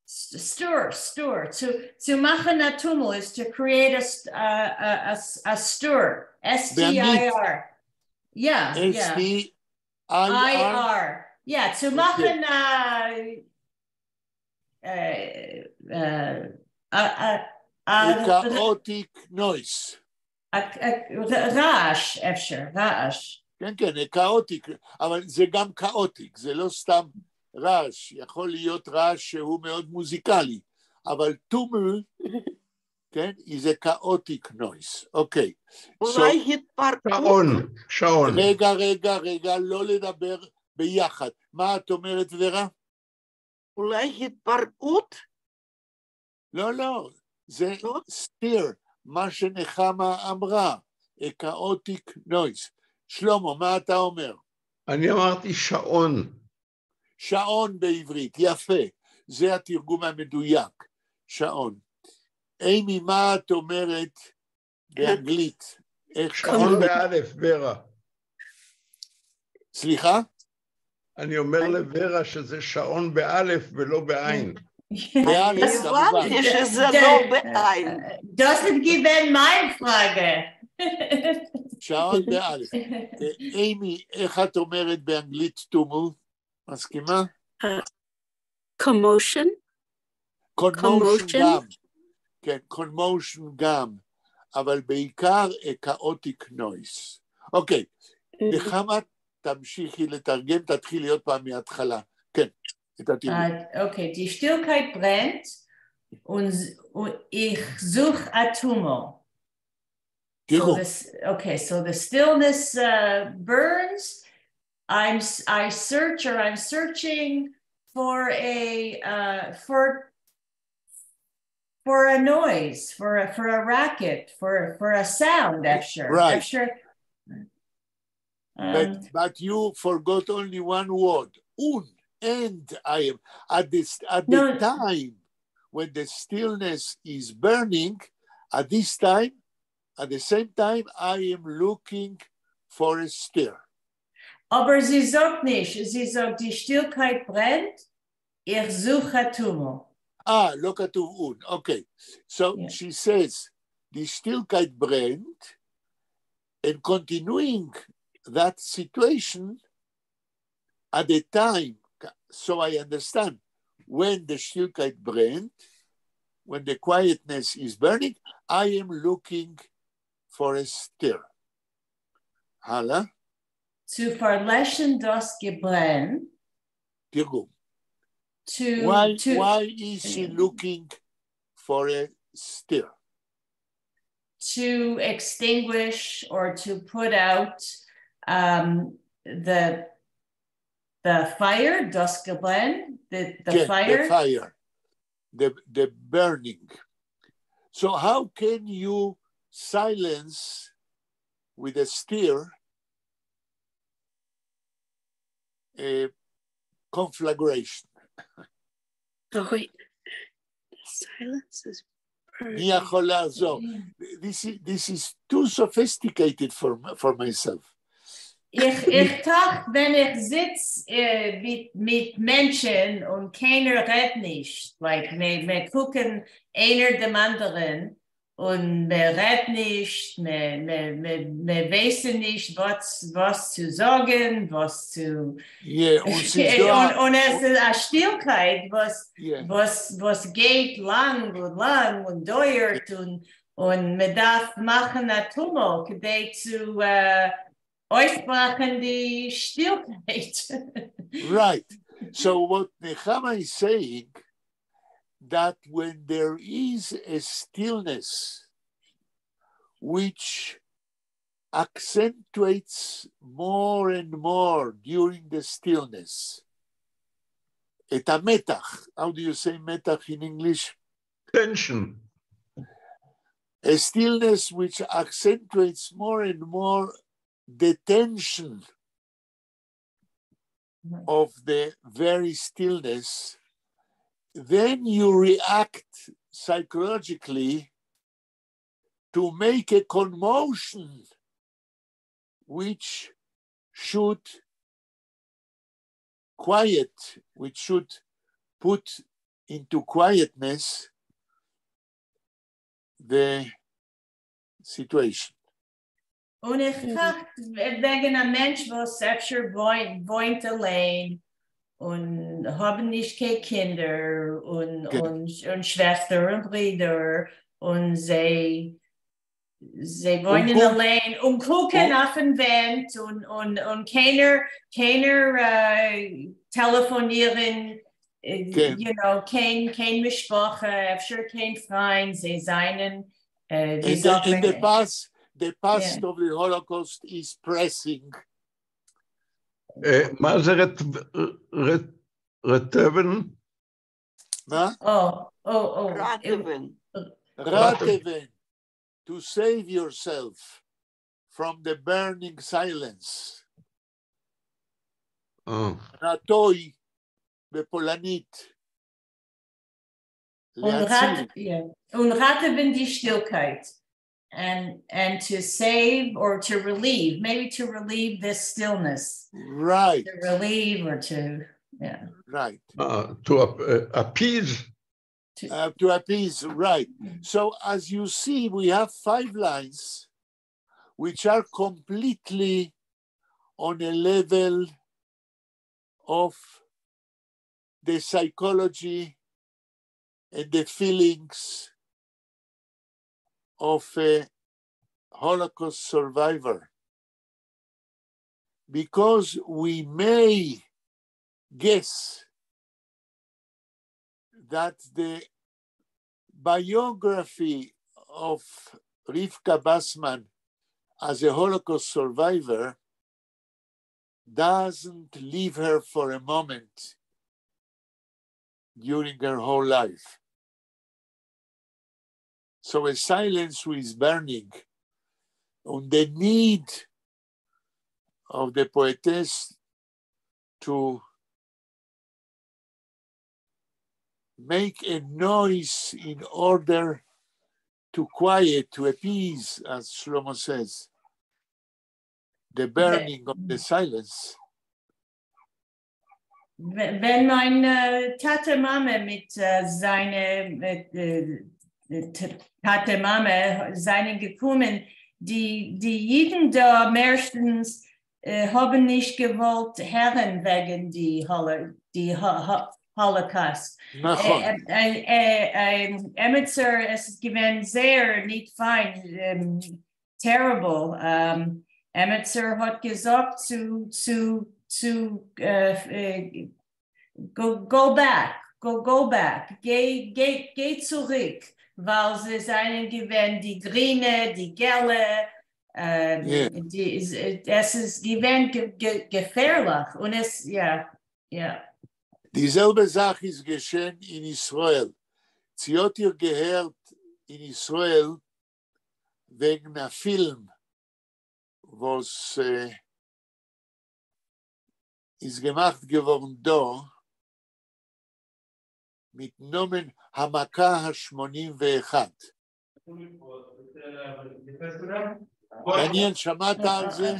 Stir, stir. To מאַכן אַ טומל is to create a stir. S T I R. Yeah, S T I R. Yeah, צו מאַכן a chaotic noise. רעש אפשר, רעש. כן, כן, chaotic, אבל זה גם chaotic, זה לא סתם רעש, יכול להיות רעש שהוא מאוד מוזיקלי, אבל טומל, כן, is a chaotic noise, אוקיי. אולי התפרעות? שעון, שעון. רגע, רגע, רגע, לא לדבר ביחד. מה את אומרת, ורה? אולי התפרעות? לא, לא, זה לא? stir, מה שנחמה אמרה, a chaotic noise. שלמה, מה אתה אומר? אני אמרתי שעון. שעון בעברית, יפה, זה התרגום המדויק, שעון. אימי, מה את אומרת באנגלית? איך שעון באלף, ורה. סליחה? אני אומר לוורה שזה שעון באלף ולא בעין. באלף, כמובן. הבנתי שזה לא בעין. דאָס איז געווען מײַן פֿראַגע. שעון באלף. אימי, איך את אומרת באנגלית טומל? מסכימה? Commotion. Commotion Commotion. גם. כן, commotion גם, אבל בעיקר chaotic noise. אוקיי, נחמה, תמשיכי לתרגם, תתחילי עוד פעם מההתחלה. כן, את התרגום. Okay, די שטילקייט ברענט און איך זוך אַ טומל. תראו, So this, okay, so the stillness burns. I search or I'm searching for a for a noise, for a racket, for a sound. אפשר, Right. אפשר. But you forgot only one word, און, and I am at this at the No. time when the stillness is burning, at this time, at the same time, I am looking for a stir. אָבער זי זאָגט נישט, זי זאָגט, די שטילקייט ברענט, איך זוך אַ טומל. אה, לא כתוב און, okay. So Yeah. she says, די שטילקייט ברענט, and continuing that situation at the time, so I understand, when the שטילקייט ברענט, when the quietness is burning, I am looking for a stir. הלאה, צו פֿאַרלעשן דאָס געברען, תרגום. to, Why, to, why is she looking for a stir? To extinguish or to put out the fire, דאָס געברען, the כן, fire. The fire, the burning. So how can you silence with a stir a conflagration? Oh, wait. The silence is מי יכול לעזור? This is too sophisticated for myself. איך טראַכט, ווען איך זיץ מיט מענטשן און קיינער רעדט נישט, like, מיר קוקן איינער דעם אַנדערן און מע רעדט נישט, מע ווייסן נישט, וואָס צו זאָגן, וואָס צו Yeah, און ס'איז דאָ און עס איז אַ שטילקייט, וואָס, Yeah. וואָס גייט לאַנג און לאַנג און דויערט און מע דאַרף מאַכן אַ טומל, כּדי צו אויסברעכן די שטילקייט. Right. So what Nechama is saying, that when there is a stillness which accentuates more and more during the stillness, את המתח, how do you say מתח in English? Tension. A stillness which accentuates more and more the tension of the very stillness, then you react psychologically to make a commotion which should quiet, which should put into quietness the situation. און איך טראַכט וועגן אַ מענטש, וואָס אפֿשר וואוינט אַליין און האָבן נישט קיין קינדער און, כן. און שוועסטער און ברידער און זיי זיי וואוינען אַליין און קוקן אויפֿן ווענט און, און, און קיינער, קיינער טעלעפֿאָנירן, כן. you know, קיין, קיין משפּחה, אפֿשר קיין פֿרײַנד, זיי זײַנען, ווי And the, זאָגט and the מען? past, the past of the Holocaust is pressing. מה זה רטבן? מה? Oh. ראַטעווען. ראַטעווען, to save yourself from the burning silence. Ratuj בפולנית. און להציל. Yeah. און ראַטעווען די שטילקייט. And to save or to relieve, maybe to relieve this stillness. To relieve or to, yeah. To appease. To appease, right. So as you see, we have five lines which are completely on a level of the psychology and the feelings of a Holocaust survivor. Because we may guess that the biography of Rivka Basman as a Holocaust survivor doesn't leave her for a moment during her whole life. So a silence who is burning on the need of the poetess to make a noise in order to quiet, to appease, as Shlomo says, the burning of the silence. ווען מײַן טאַטע-מאַמע מיט זײַנע טאַטע-מאַמע זײַנען געקומען, די ייִדן דאָ מערסטנס האָבן נישט געוואָלט הערן וועגן די Holocaust. נכון. עמעצער, עס איז געווען זייער נישט פֿײַן, terrible. עמעצער האָט געזאָגט צו go, go back, go, go back, גיי, גיי, גיי צוריק, ווײַל זיי זײַנען געווען די גרינע, די געלע, עס איז געווען געפֿערלעך און עס, יאָ. די זעלבע זאַך איז געשען אין ישׂראל. צי האָט איר געהערט אין ישׂראל וועגן אַ פֿילם, וואָס איז געמאַכט געוואָרן דאָ מיט נאָמען המכה ה-81. דניאל, שמעת על זה?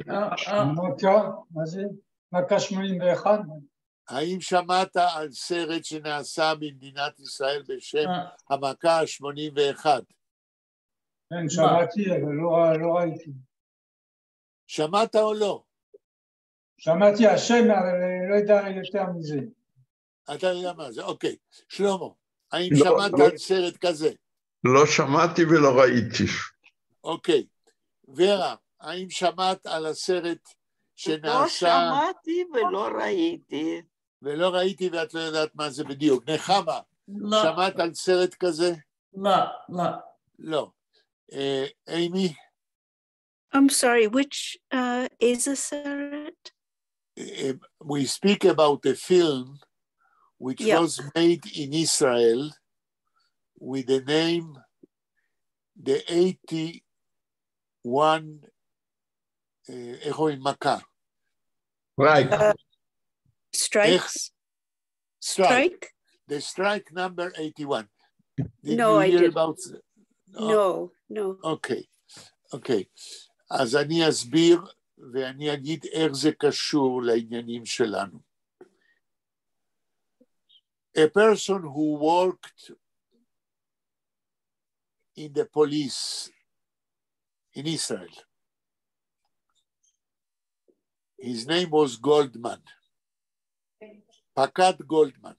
מכה, מה זה? מכה 81? האם שמעת על סרט שנעשה במדינת ישראל בשם המכה ה-81? כן, שמעתי, אבל לא ראיתי. שמעת או לא? שמעתי השם, אבל לא יודע יותר מזה. אתה יודע מה זה, אוקיי. שלמה, האם לא, שמעת לא. על סרט כזה? לא שמעתי ולא ראיתי. אוקיי. ורה, האם שמעת על הסרט לא שנעשה שמעתי ולא ראיתי. ולא ראיתי ואת לא יודעת מה זה בדיוק. נחמה, לא. שמעת על סרט כזה? לא, לא. לא. אימי? I'm sorry, which איזה סרט? We speak about a film which was made in Israel with the name The 81, איך אומרים מכה? Strike. Strikes? Strike. Strike? The strike number 81. Did No, you I hear didn't. about? No, no. אוקיי. אז אני אסביר ואני אגיד איך זה קשור לעניינים שלנו. A person who worked in the police in Israel, his name was Goldman, פקד Goldman.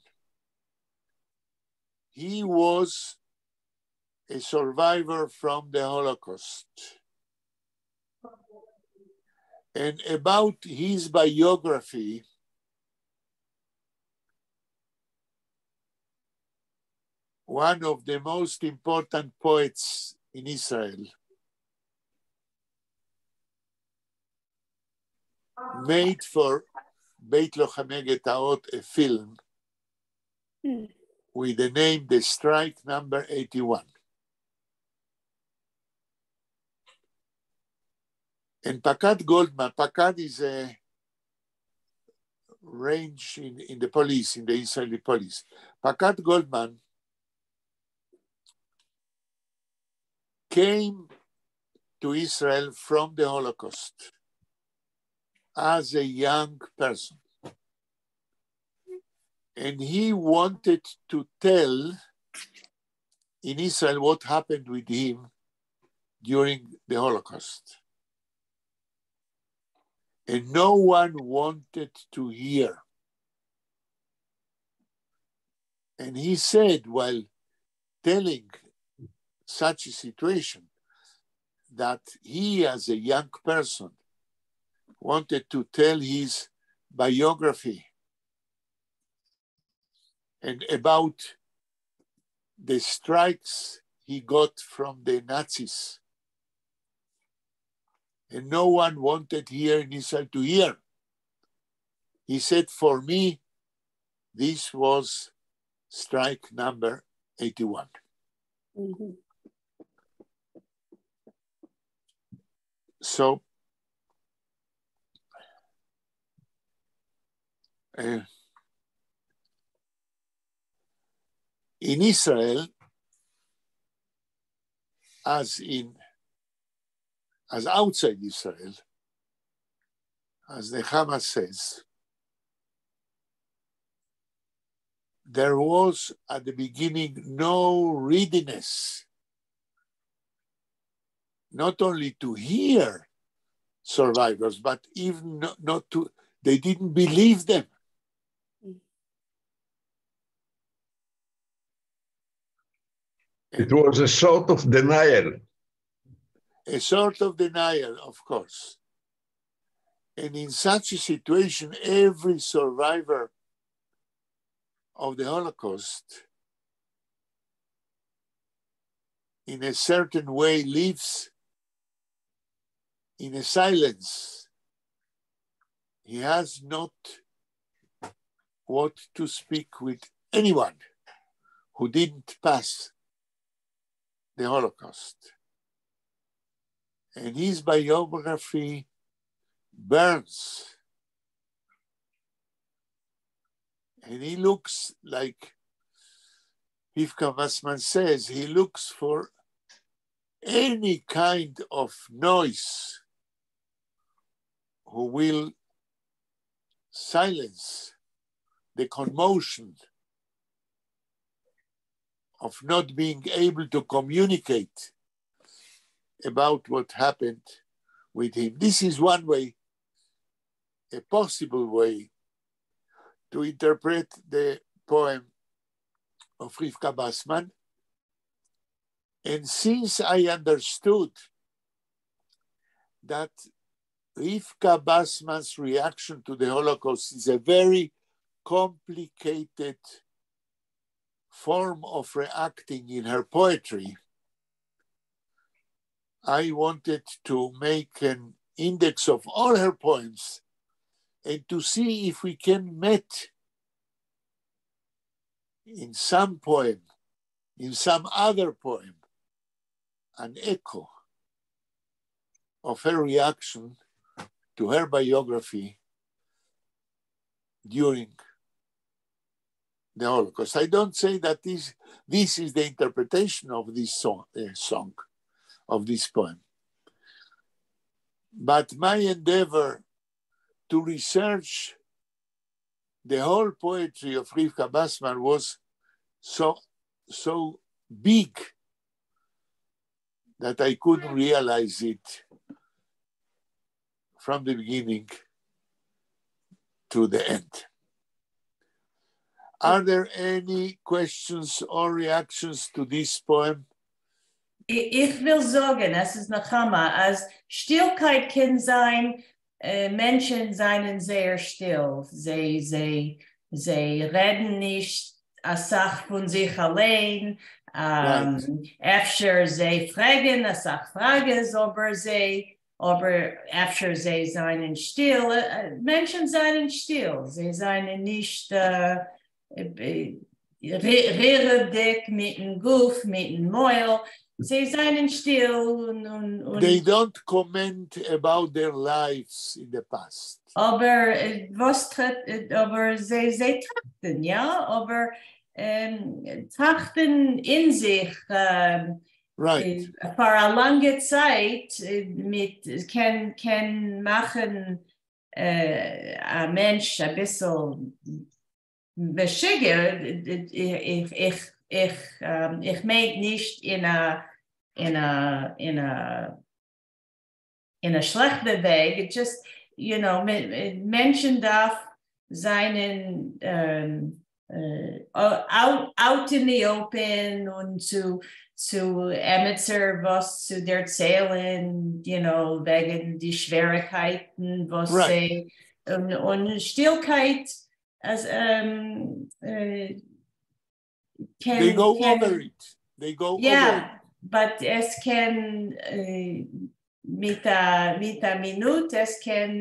He was a survivor from the Holocaust. And about his biography, one of the most important poets in Israel made for Beit Lochamei Getaot a film with the name The Strike Number 81. And Pakad Goldman, Pakad is a range in the police, in the Israeli police. Pakad Goldman came to Israel from the Holocaust as a young person. And he wanted to tell in Israel what happened with him during the Holocaust. And no one wanted to hear. And he said, while telling such a situation, that he, as a young person, wanted to tell his biography and about the strikes he got from the Nazis. And no one wanted here in Israel to hear. He said, for me, this was strike number 81. Mm-hmm. So, in Israel, as outside Israel, as Nechama says, there was at the beginning no readiness, not only to hear survivors, but even not to, they didn't believe them. It was a sort of denial. A sort of denial, of course. And in such a situation, every survivor of the Holocaust, in a certain way, lives in a silence. He has not what to speak with anyone who didn't pass the Holocaust. And his biography burns. And he looks like Rivka Basman says, he looks for any kind of noise who will silence the commotion of not being able to communicate about what happened with him. This is one way, a possible way, to interpret the poem of Rivka Basman. And since I understood that Rivka Basman's reaction to the Holocaust is a very complicated form of reacting in her poetry, I wanted to make an index of all her poems and to see if we can meet in some poem, in some other poem, an echo of her reaction to her biography during the Holocaust. I don't say that this is the interpretation of this song, of this poem. But my endeavor to research the whole poetry of Rivka Basman was so big that I couldn't realize it from the beginning to the end. Are there any questions or reactions to this poem איך וויל זאָגן, עס איז נחמה, אַז שטילקייט קען זײַן, מענטשן זײַנען זייער שטיל. זיי רעדן נישט אַ סך פֿון זיך אַליין. אפֿשר זיי פֿרעגן אַ סך פֿראַגעס, אָבער אפֿשר זיי זײַנען שטיל. מענטשן זײַנען שטיל. זיי זײַנען נישט רירעוודיק מיטן גוף, מיטן מויל. זיי זײַנען שטיל און They don't comment about their lives in the past. אָבער זיי טראַכטן, יאָ, אָבער טראַכטן אין זיך פֿאַר אַ לאַנגע צײַט קען מאַכן אַ מענטש אַ ביסל משוגע. איך מיין נישט אין אַ שלעכטע וועג, just מענטשן דאַרף זײַנען out in the open און צו עמעצער וואָס צו דערציילן, וועגן די שוועריקייטן, וואָס זיי און שטילקייט אַז קען They go קען over it. They go Yeah, over it. but עס קען מיט אַ מינוט, עס קען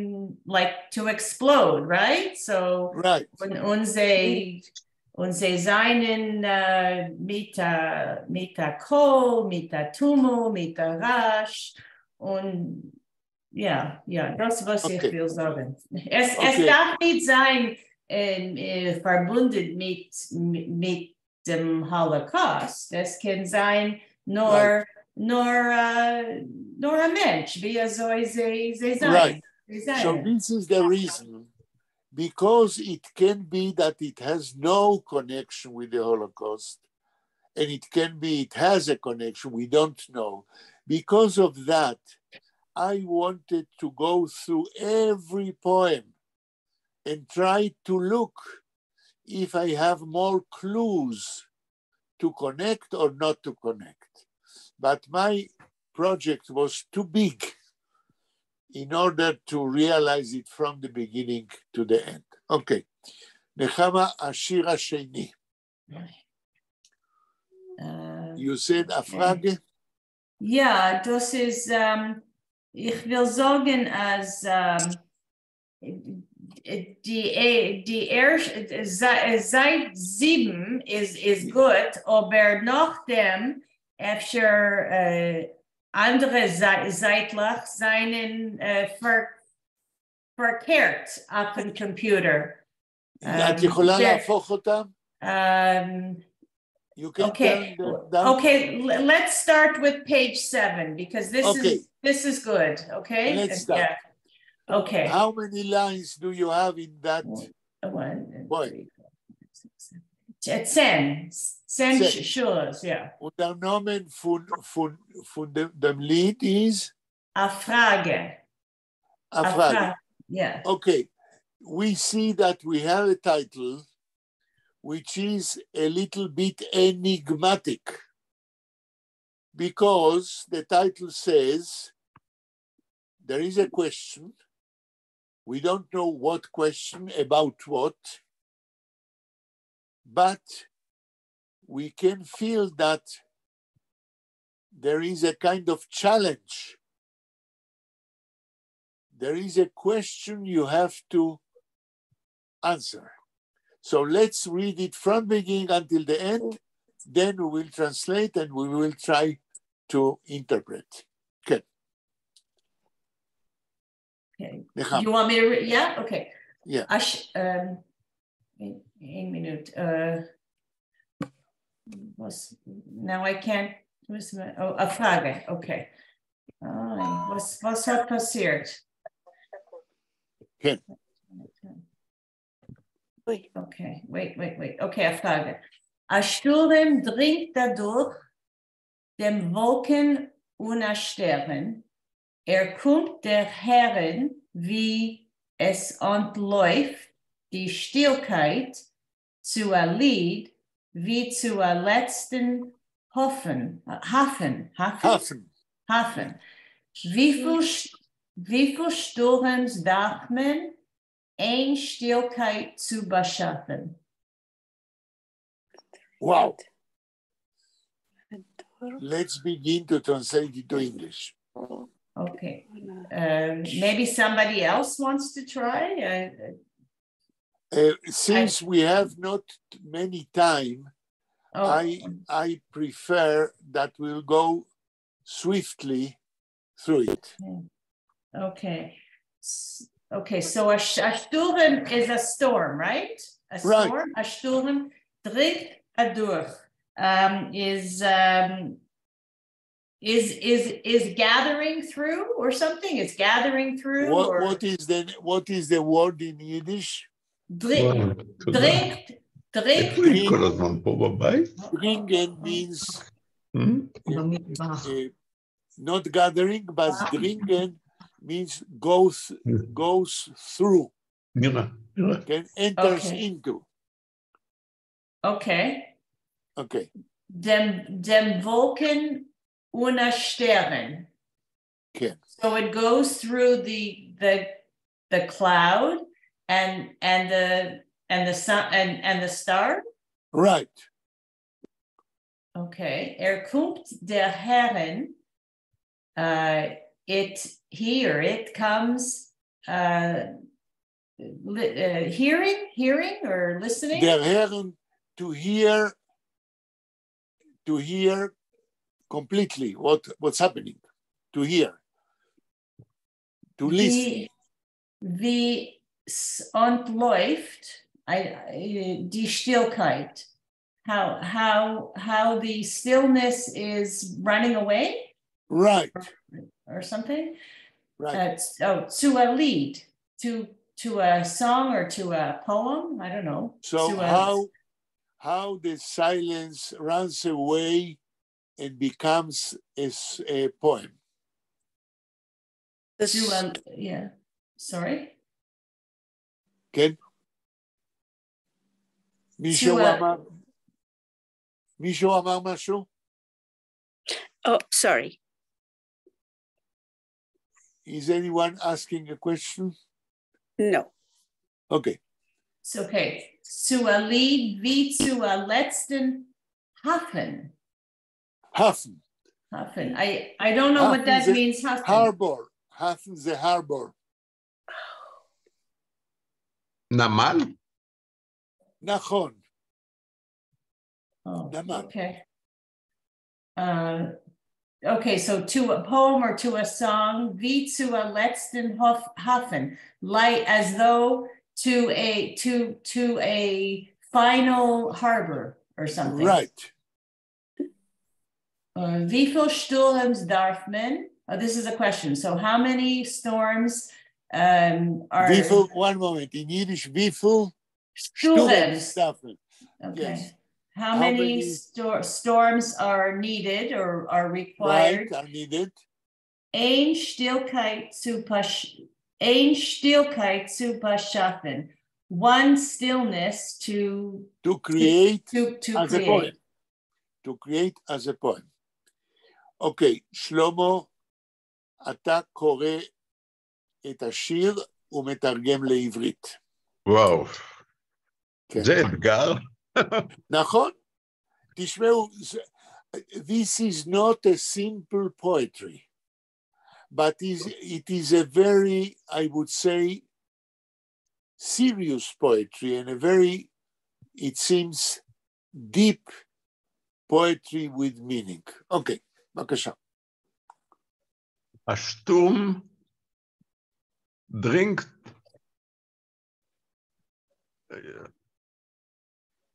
like to explode, right? So און זיי זײַנען מיט אַ קול, מיט אַ טומל, מיט אַ רעש און יאָ, דאָס וואָס איך וויל זאָגן. עס דאַרף נישט זײַן פֿאַרבונדן מיט דעם Holocaust. עס קען זײַן נאָר אַ מענטש, ווי אַזוי זיי זײַנען. זיי So זײַנען. this is the reason, because it can be that it has no connection with the Holocaust, and it can be it has a connection, we don't know. Because of that, I wanted to go through every poem and try to look if I have more clues to connect or not to connect. But my project was too big in order to realize it from the beginning to the end. Okay. נחמה, השיר השני. You said אַ פֿראַגע? יאָ, דאָס איז, איך וויל זאָגן, אַז די ערשטע זײַט 7 איז גוט, אָבער נאָך דעם אפֿשר אַנדערע זײַטלעך זײַנען פֿאַרקערט אויף דעם קאָמפּיוטער. את יכולה להפוך אותם? You can Okay. turn them down. Okay, let's start with page 7 because this is this is good. Okay. Let's start. Yeah. Okay. How many lines do you have in that? One, Boy. 3, 4, 5, 6, 7, 8, 10. 10 10. שורות, yeah. און דער נאָמען פֿון דעם ליד איז? אַ פֿראַגע. אַ פֿראַגע. Yeah. Okay. We see that we have a title which is a little bit enigmatic because the title says there is a question. We don't know what question, about what, but we can feel that there is a kind of challenge. There is a question you have to answer. So let's read it from beginning until the end. Then we will translate and we will try to interpret. Okay. Okay. נחמה. You want me to read? Yeah? Okay. Yeah. איין מינוט. וואָס, now I can't. וואָס, oh, אַ פֿראַגע. Okay. וואָס האָט פּאַסירט? כן. Okay, wait, wait, wait. Okay, אַ פֿראַגע. אַ שטורעם דרינגט אַדורך דעם וואָלקן און אַ שטערן. ער קומט דערהערן, ווי עס אַנטלויפֿט די שטילקייט צו אַ ליד, ווי צו אַ לעצטן האָפֿן, האַפֿן, האַפֿן, האַפֿן. האַפֿן. וויפֿל, וויפֿל שטורעמס דאַרף מען, איין שטילקייט צו באַשאַפֿן? Wow. Let's begin to translate it to English. Okay. Maybe somebody else wants to try? Since we have not many time, Oh. I prefer that we'll go swiftly through it. Okay. Okay, so a שטורעם is a storm, right? A Right. storm, אַ שטורעם דרינגט אַדורך is gathering through or something? It's gathering through. What, or what is the word in Yiddish? דרינגט, דרינגט. איפה היא כל הזמן פה בבית? דרינגען means Hmm? Not gathering, but דרינגען means goes through. נראה, נראה. כן, enters into. Okay. Okay. דעם, דעם וואָלקן און אַ שטערן. כן. So it goes through the cloud and the sun and the star. Right. Okay. ער קומט דערהערן. It here it comes hearing or listening. דערהערן, to hear completely what's happening, to hear, to listen. ווי ס'אַנטלויפֿט די שטילקייט. How the stillness is running away? Right. Or something? Right. Oh, צו אַ ליד, to a song or to a poem. I don't know. So To a, how the silence runs away and becomes a poem. The to a, yeah. Sorry. כן? מישהו אמר, מישהו אמר משהו? Oh, sorry. Is anyone asking a question? No. Okay. It's okay. צו אַ ליד ווי צו אַ לעצטן האַפֿן. האַפֿן. האַפֿן. I don't know what that האַפֿן means. האַפֿן. Harbor. האַפֿן the harbor. נמל? נכון. Oh, נמל. okay. Okay, so to a poem or to a song, ווי צו אַ לעצטן האַפֿן, like as though to a final harbor or something. Right. וויפֿל שטורעמס דאַרף מען? Oh, this is a question. So how many storms are וויפֿל, one moment, in Yiddish, וויפֿל שטורעמס? דאַרף מען. Okay. Yes. How How many many storms are needed or are required? Right, are needed. איין שטילקייט צו באַש, איין שטילקייט צו באַשאַפֿן. One stillness to To create to as a create. poem. To create as a poem. אוקיי, שלמה, אתה קורא את השיר ומתרגם לעברית. וואו, כן. זה אתגר. נכון? תשמעו, this is not a simple poetry, but it is a very, I would say, serious poetry and a very, it seems, deep poetry with meaning. אוקיי, בבקשה. אַ שטורעם דרינגט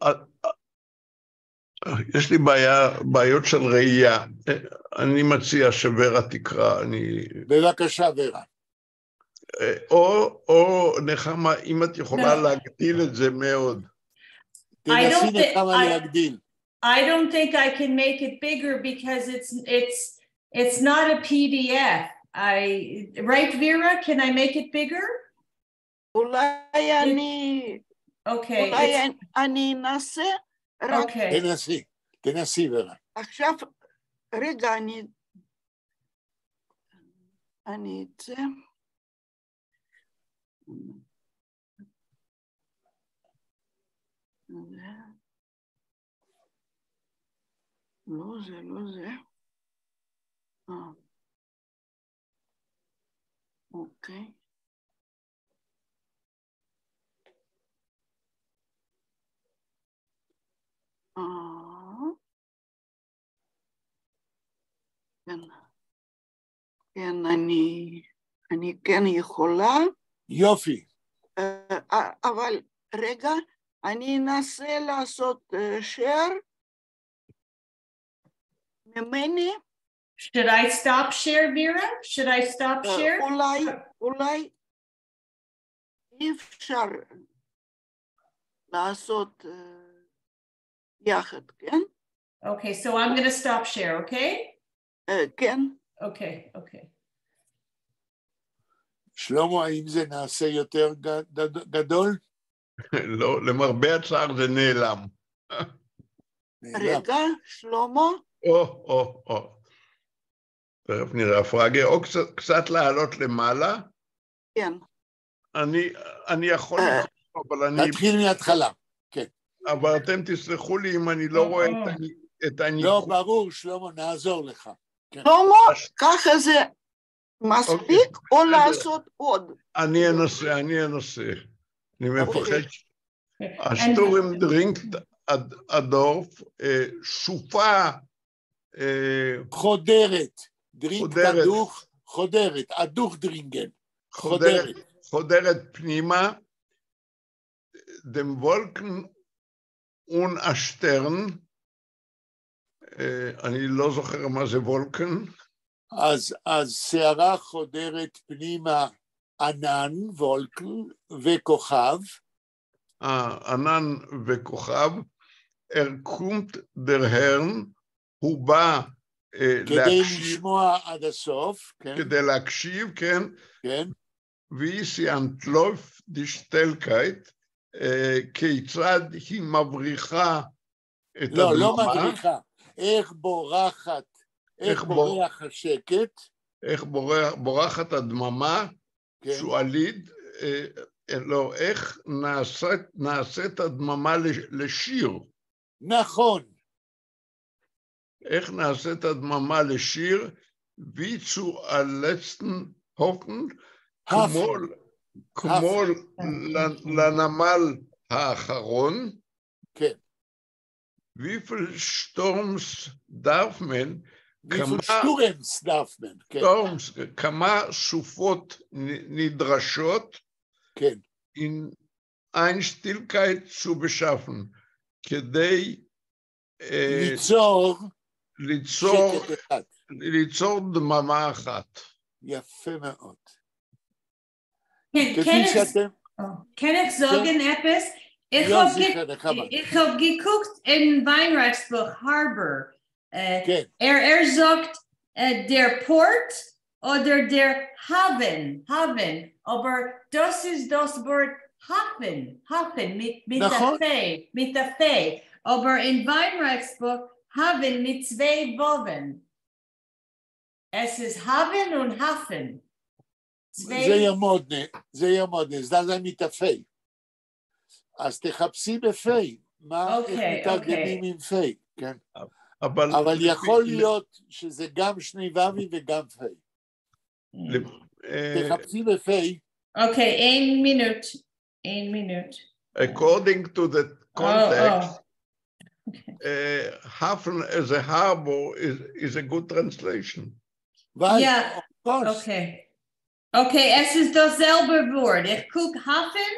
אה, אה, יש לי בעיה, בעיות של ראייה. אני מציע שוורה תקרא, אני בבקשה, ורה. או נחמה, אם את יכולה לא. להגדיל את זה מאוד. תנסי don't think- נחמה להגדיל. I don't think I can make it bigger because it's not a PDF. I right, Vera? Can I make it bigger? אולי אני, Okay. אולי אני אנסה, רק Okay. תנסי, תנסי ורה. עכשיו, רגע, אני אצא. לא זה, לא זה. אוקיי. כן. כן, אני כן יכולה. יופי. אבל רגע, אני אנסה לעשות share ממני. Should I stop share, Vera? Should I stop share? אולי אי אפשר לעשות יחד, כן? Okay, so I'm going to stop share, okay? כן. Okay, okay. שלמה, האם זה נעשה יותר גדול? לא, למרבה הצער זה נעלם. רגע, שלמה. או, או, או. תכף נראה, פראגה, או קצת לעלות למעלה. כן. אני יכול לקרוא, אבל אני... תתחיל מההתחלה, כן. אבל אתם תסלחו לי אם אני לא רואה את הניקוד. לא, ברור, שלמה, נעזור לך. שלמה, ככה זה מספיק, או לעשות עוד? אני אנסה, אני אנסה. אני מפחד. אַ שטורעם דרינגט אַדורך, סופה... חודרת, דרינגט אַדורך, חודרת, אַדורכדרינגען, חודרת. חודרת פנימה, דעם וואָלקן און אַ שטערן, אני לא זוכר מה זה וואָלקן. אז סערה חודרת פנימה ענן, וואָלקן, וכוכב. ענן וכוכב, ער קומט דערהערן, הוא בא כדי להקשיב, לשמוע עד הסוף, כן. כדי להקשיב, כן. כן. ווי זי אַנטלויפֿט די שטילקייט, כיצד היא מבריחה את לא, הדממה. לא מבריחה, איך בורחת, איך בורח השקט. איך בורחת הדממה, כן. צו אַ ליד, לא, איך נעשית הדממה לשיר. נכון. איך נעשית הדממה לשיר, ווי צו אַ לעצטן האַפֿן, כמו לנמל האחרון. כן. וויפֿל שטורמס דאַרף מען, וויפֿל שטורעמס דאַרף מען, כן. שטורמס, כמה סופות נדרשות, כן. אין איין שטילקייט צו באַשאַפֿן, כדי ליצור ליצור, ליצור דממה אחת. יפה מאוד. קען קען איך זאָגן עפּעס? איך האָב געקוקט אין ווײַנרײַכס בוך Harbor. כן. ער זאָגט דער פּאָרט אָדער דער האַוון, האַוון, אָבער דאָס איז דאָס וואָרט האַפֿן, האַפֿן מיט אַ פֿע, מיט אַ פֿע, אָבער אין ווײַנרײַכס בוך האַוון מיט צוויי וואָוון. עס איז האַוון און האַפֿן. זייער מאָדנע, זייער מאָדנע, עס דאַרף זײַן מיט אַ פֿע. אז תחפשי בפֿע, מה, איך מתרגמים עם פֿע, כן? אבל יכול להיות שזה גם שני ו"ים וגם פֿע. תחפשי בפֿע. אוקיי, איין מינוט, איין מינוט. According to the context, האַפֿן as a harbor is a good translation. Yeah, okay. Okay, עס איז דאָס זעלבע וואָרט. איך קוק האַפֿן,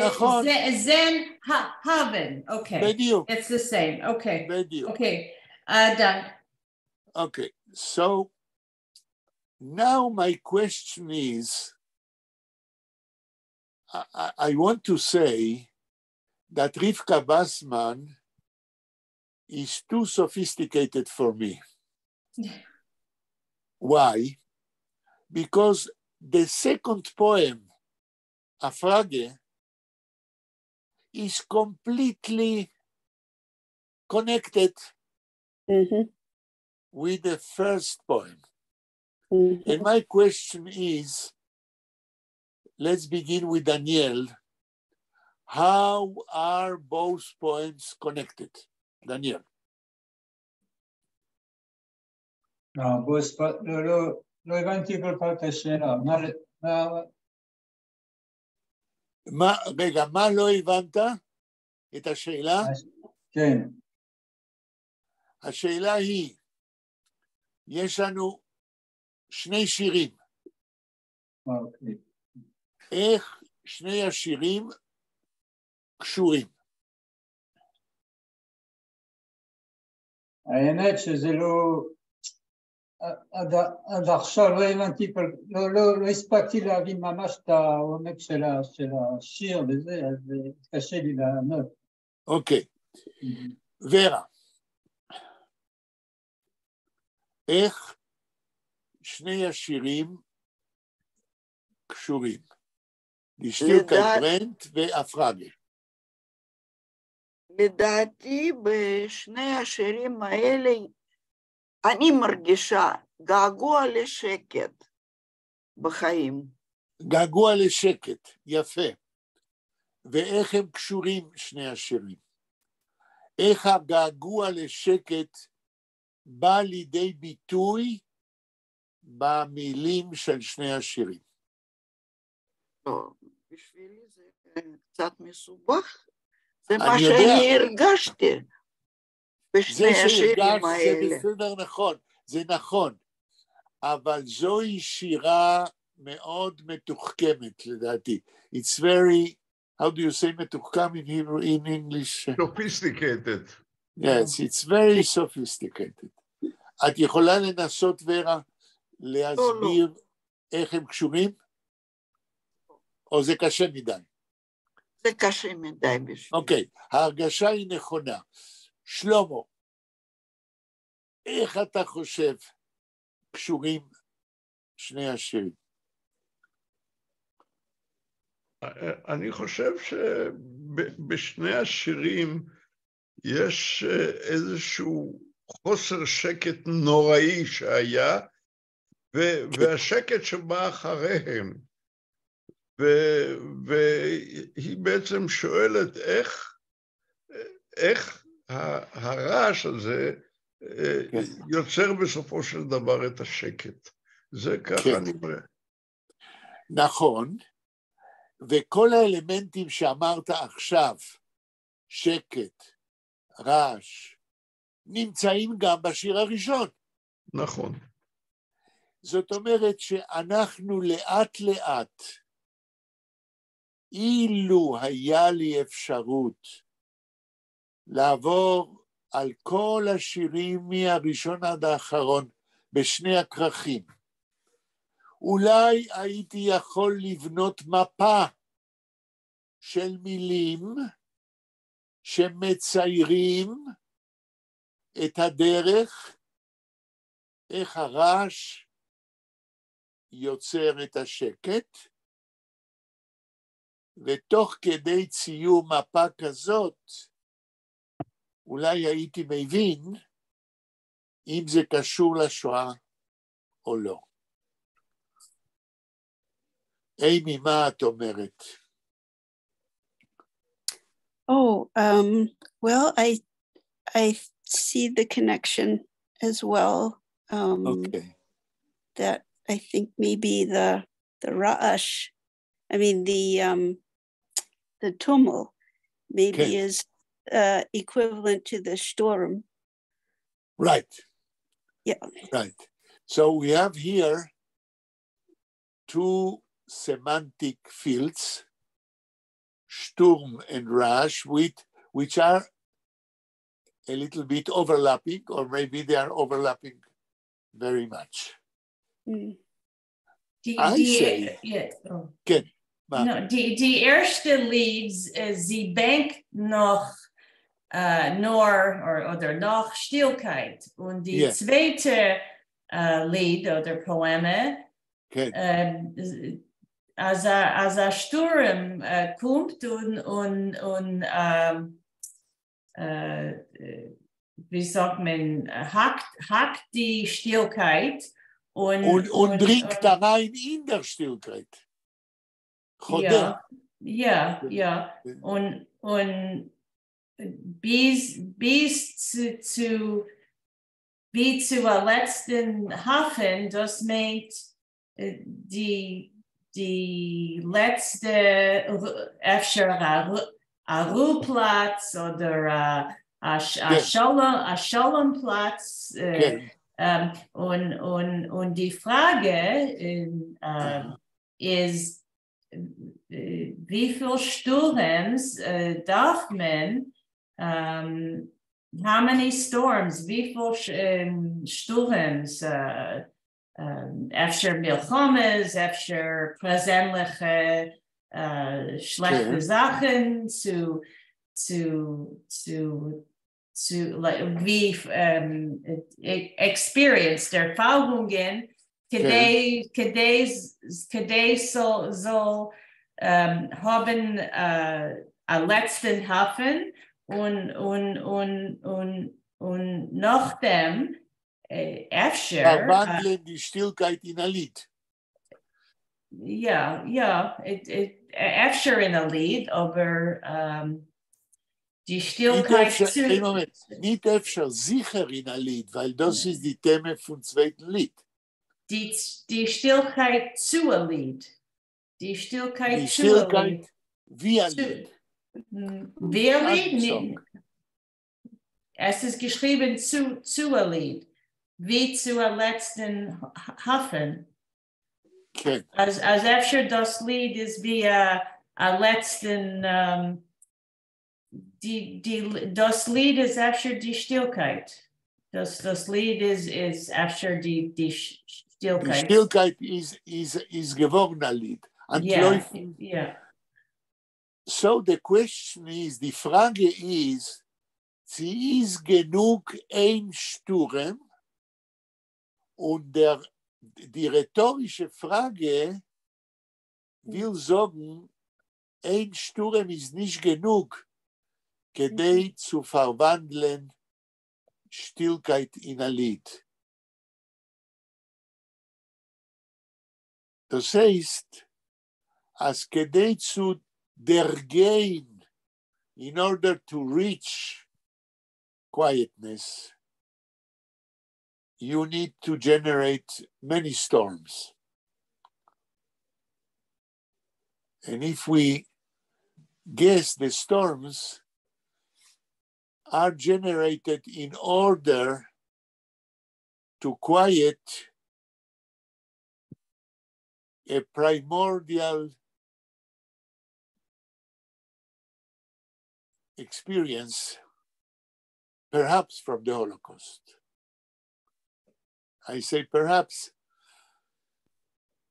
נכון. זען האַוון. Okay. בדיוק. It's the same. Okay. בדיוק. Okay. Done. Okay, so now my question is, I want to say that Rivka Basman is too sophisticated for me. Why? Because the second poem, אַ פֿראַגע, is completely connected With the first poem. And my question is, let's begin with Daniel. How are both poems connected? Daniel. לא, לא, לא, לא הבנתי כל כך את השאלה. מה, מה... מה, רגע, מה לא הבנת? את השאלה? כן. השאלה היא, יש לנו שני שירים. אוקיי. איך שני השירים קשורים? האמת שזה לא... עד, עד עכשיו לא הבנתי, לא, לא, לא הספקתי להבין ממש את העומק של, של השיר וזה, אז קשה לי לענות. אוקיי. ורה, איך שני השירים קשורים? די שטילקייט ברענט ואַ פֿראַגע. לדעתי בשני השירים האלה אני מרגישה געגוע לשקט בחיים. געגוע לשקט, יפה. ואיך הם קשורים שני השירים? איך הגעגוע לשקט בא לידי ביטוי במילים של שני השירים? לא, בשבילי זה קצת מסובך. זה מה שאני הרגשתי בשני השירים האלה. זה בסדר נכון, זה נכון, אבל זוהי שירה מאוד מתוחכמת לדעתי. It's very, how do you say מתוחכם in Hebrew, in English? Sophisticated. Yes, it's very sophisticated. את יכולה לנסות, ורה, להסביר לא, לא. איך הם קשורים? או זה קשה מדי? זה קשה מדי בשבילי. אוקיי, ההרגשה היא נכונה. שלמה, איך אתה חושב קשורים שני השירים? אני חושב שבשני השירים יש איזשהו חוסר שקט נוראי שהיה, והשקט שבא אחריהם. והיא בעצם שואלת איך, איך הרעש הזה כן. יוצר בסופו של דבר את השקט. זה ככה כן. אני רואה. נכון, וכל האלמנטים שאמרת עכשיו, שקט, רעש, נמצאים גם בשיר הראשון. נכון. זאת אומרת שאנחנו לאט לאט, אילו היה לי אפשרות לעבור על כל השירים מהראשון עד האחרון בשני הכרכים, אולי הייתי יכול לבנות מפה של מילים שמציירים את הדרך, איך הרעש יוצר את השקט, ותוך כדי ציור מפה כזאת, אולי הייתי מבין אם זה קשור לשואה או לא. אימי, מה את אומרת? Oh, well, I see the connection as well. Okay. That I think maybe the רעש, I mean the טומל, maybe okay. is equivalent to the שטורעם. Right. Yeah. Right. So we have here two semantic fields, שטורעם and רעש, which are a little bit overlapping, or maybe they are overlapping very much. די, I די, say, yeah, oh. כן, מה? No, די, די ערשטע ליד, זי בענקט נאָך נאָר אָדער נאָך שטילקייט. און די צווייטע ליד אָדער פּאָעמע, כן. אַז אַ, אַז אַ שטורעם קומט און, און, און ווי זאָגט מען, האַקט, האַקט די שטילקייט און, און, און דרינגט אַרײַן אין דער שטילקייט. חודר. יאָ, יאָ, און, און ביז, ביז צו, צו, ווי צו אַ לעצטן האַפֿן, דאָס מיינט די, די לעצטע, אפֿשר אַ רו-פּלאַץ אָדער אַ, אַ שלום, אַ שלום-פּלאַץ. און, און, און די פֿראַגע איז, וויפֿיל שטורעמס דאַרף מען, how many storms, וויפֿיל שטורעמס, אפֿשר מלחמות, אפֿשר פּערזענלעכע שלעכטע זאַכן צו, צו, צו, צו, ווי experience, דערפֿאַרונגען, כּדי, כּדי, כּדי זאָל, זאָל האָבן אַ לעצטן האַפֿן און, און, און, און, און נאָך דעם אפֿשר פֿאַרוואַנדלען די שטילקייט אין אַ ליד. יאָ, יאָ, אפֿשר אין אַ ליד, אָבער די שטילקייט צו. איין מאָמענט, ניט אפֿשר, זיכער אין אַ ליד, ווײַל דאָס איז די טעמע פֿון צווייטן ליד. די, די שטילקייט צו אַ ליד. די שטילקייט צו אַ ליד. די שטילקייט ווי אַ ליד. ווי אַ ליד? עס איז געשריבן צו, צו אַ ליד, ווי צו אַ לעצטן האַפֿן. כן. אַז, אַז אפֿשר דאָס ליד איז ווי אַ, אַ לעצטן, די, די, דאָס ליד איז אפֿשר די שטילקייט. דאָס, דאָס ליד איז, איז אפֿשר די, די שטילקייט. די שטילקייט איז, איז, איז געוואָרן אַ ליד. אַנטלויפֿן. Yeah, yeah. So the question is, די פֿראַגע איז, צי איז גענוג איין שטורעם? און דער, די רעטאָרישע פֿראַגע וויל זאָגן, איין שטורעם איז נישט גענוג, כּדי צו פֿאַרוואַנדלען שטילקייט אין אַ ליד. דאָס הייסט, אַז כּדי צו דערגיין, in order to reach quietness, you need to generate many storms. And if we guess the storms are generated in order to quiet a primordial experience, perhaps from the Holocaust. I say perhaps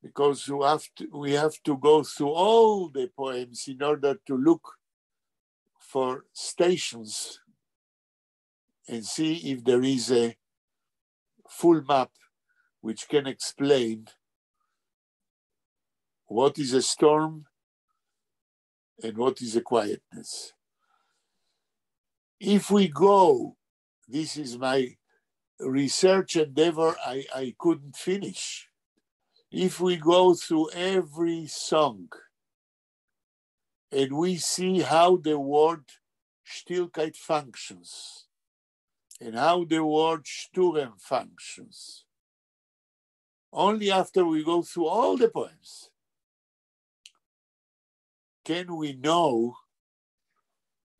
because we have to go through all the poems in order to look for stations and see if there is a full map which can explain what is a storm and what is a quietness. If we go, this is my research endeavor I couldn't finish. If we go through every song and we see how the word שטילקייט functions and how the word שטורעם functions, only after we go through all the poems can we know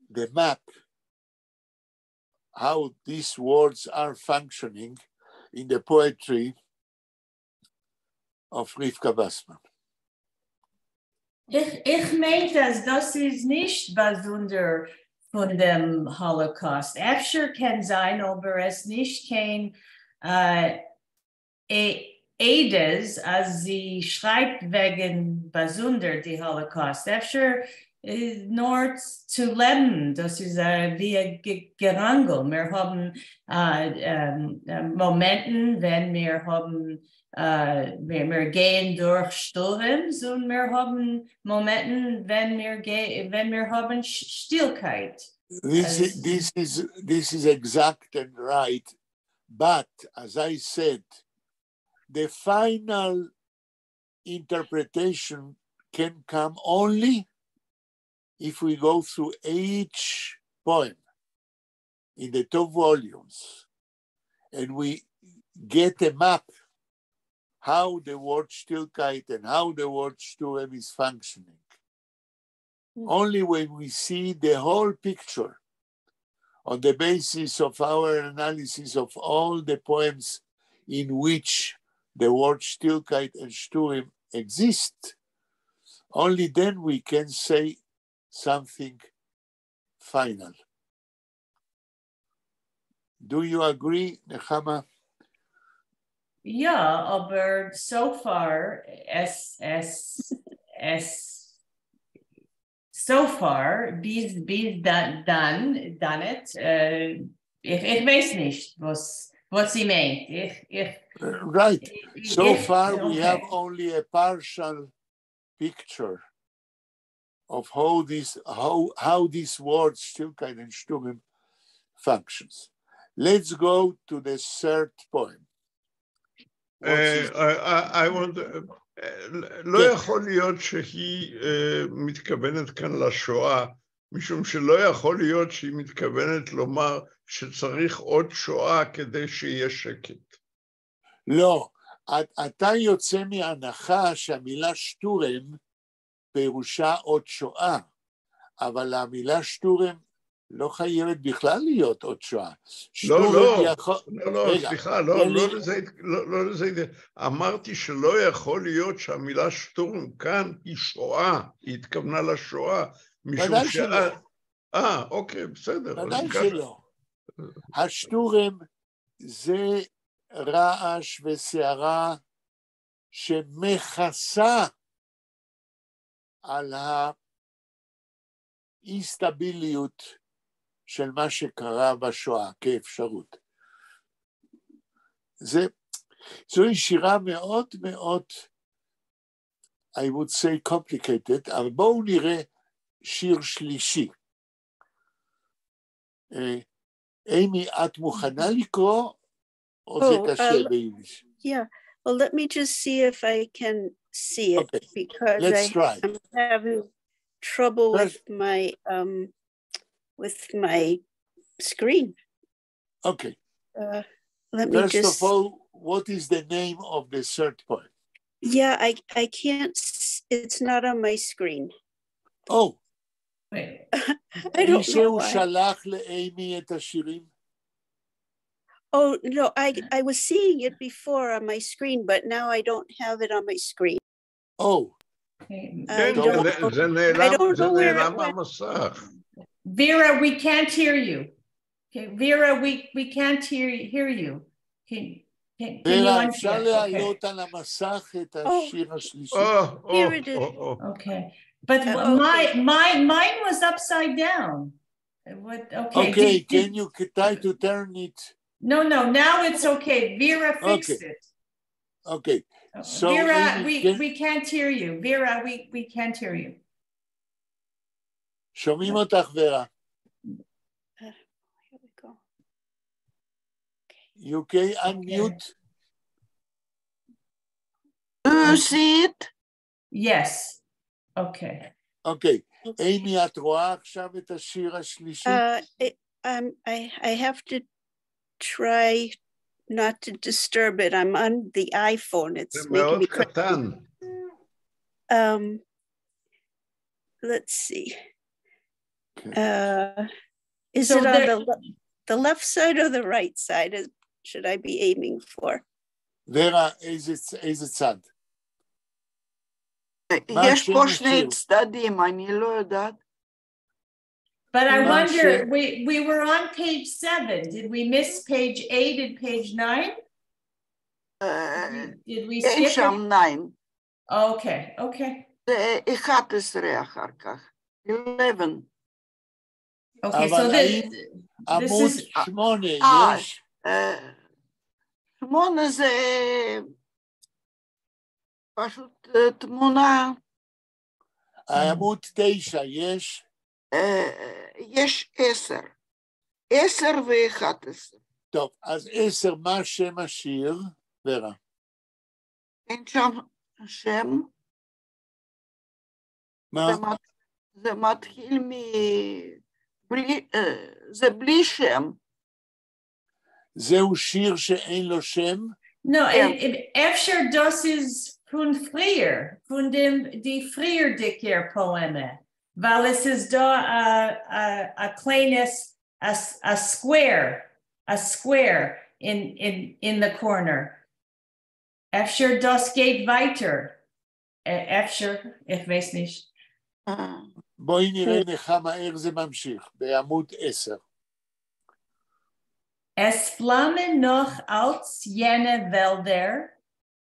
the map, how these words are functioning in the poetry of Rivka Bassman. איך, איך מיין, אַז דאָס איז נישט באַזונדער פֿון דעם Holocaust. אפֿשר קען זײַן, אָבער עס נישט קיין עדות, אַז זי שרײַבט וועגן באַזונדער די Holocaust. אפֿשר נאָר צו לעבן, דאָס איז ווי אַ געראַנגל. מיר האָבן מאָמענטן, ווען מיר האָבן, מיר גייען דורך שטורעמס, און מיר האָבן מאָמענטן, ווען מיר האָבן שטילקייט. This is exact and right, but as I said, the final interpretation can come only if we go through each poem in the two volumes and we get a map how the word שטילקייט and how the word שטורעם is functioning. Only when we see the whole picture on the basis of our analysis of all the poems in which the word שטילקייט and שטורעם exist, only then we can say something final. Do you agree, Nechama? יאָ, אָבער so far, עס, so far, ביז דאַן, איך ווייס נישט, וואָס זי מיינט. איך, Right. So far, we have only a partial picture of how this word שטילקייט and שטורעם functions. Let's go to the third poem. I want, לא יכול להיות שהיא מתכוונת כאן לשואה, משום שלא יכול להיות שהיא מתכוונת לומר שצריך עוד שואה כדי שיהיה שקט. לא, אתה יוצא מהנחה שהמילה שטורם פירושה עוד שואה, אבל המילה שטורם לא חייבת בכלל להיות עוד שואה. לא, לא, יכול... לא, לא, רגע, סליחה, לא, לא, לזה, לא, לא לזה, אמרתי שלא יכול להיות שהמילה שטורם כאן היא שואה, היא התכוונה לשואה, משום ודאי שלא. אוקיי, בסדר. ודאי שלא. השטורם זה רעש וסערה שמכסה על האי-סטביליות של מה שקרה בשואה כאפשרות. זוהי שירה מאוד מאוד, I would say complicated, אבל בואו נראה שיר שלישי. אימי, את מוכנה לקרוא, או זה קשה ביידיש? Yeah, well, let me just see if I can see it, because Let's try. I'm having trouble with my screen. Okay. Let me First just of all, what is the name of the third poem? Yeah, I can't, it's not on my screen. Oh. Wait. I don't know מישהו why. שלח לאימי את השירים? Oh, no, I was seeing it before on my screen, but now I don't have it on my screen. Oh. כן, זה נעלם, זה נעלם מהמסך. Vera, we can't hear you. Okay, Vera, we can't hear you. Can you ורה, אפשר unmute? להעלות על המסך את השיר השלישי? Here it is. Okay. But mine was upside down. What? Okay. Okay, can you try to turn it? No, now it's okay. Vera fixed it. Okay. So Vera, Amy, we can't hear you. Vera, we can't hear you. שומעים אותך, ורה. Here we go. You can unmute. Do you see it? Yes. Okay. אוקיי. אימי, את רואה עכשיו את השיר השלישי? I have to try not to disturb it. I'm on the iPhone. It's זה making מאוד me crazy. קטן. Let's see. Is So it on there the left side or the right side? Should I be aiming for? ורה, איזה צד? מה יש השם פה השיר? שני צדדים, אני לא יודעת. But I מה wonder, השם? we were on page 7. Did we miss page 8 and page 9? Did we אין skip שם it? 9. Okay. זה 11 אחר כך. 11. Okay, so אבל this, האם this עמוד is, 8 אה, יש? 8 זה פשוט תמונה, עמוד 9 יש? יש 10. 10 ו-11. טוב, אז 10, מה שם השיר? ורה. אין שם שם, מה? זה מתחיל מ... בלי, זה בלי שם. זהו שיר שאין לו שם? No, Yeah. אפשר דאָס איז פֿון פֿריִער, פֿון דעם, די פֿריִערדיקער פּאָעמע, ווײַל עס איז דאָ אַ קליינעס, אַ square in the corner. אפשר דאָס גייט ווײַטער. אפשר, איך ווייס נישט. בואי נראה נחמה איך זה ממשיך, בעמוד 10. עס פֿלאַמען נאָך אַלץ יענע וועלדער,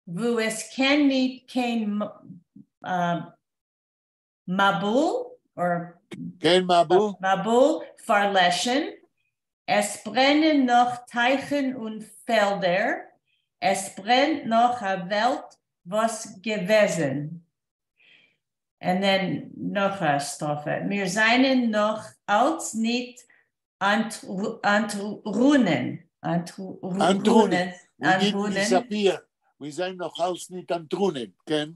וווּ עס קען ניט קיין מבול, or כן, מבול? מבול פֿאַרלעשן. עס ברענען נאָך טײַכן און פֿעלדער. עס ברענט נאָך אַ וועלט, וואָס געוועזן. And then נאָך אַ סטראָפֿע. מיר זײַנען נאָך אַלץ ניט אַנטרונען. אַנטרונען. We didn't אַנטרונען. disappear. מיר זײַנען נאָך אַלץ ניט אַנטרונען, כן?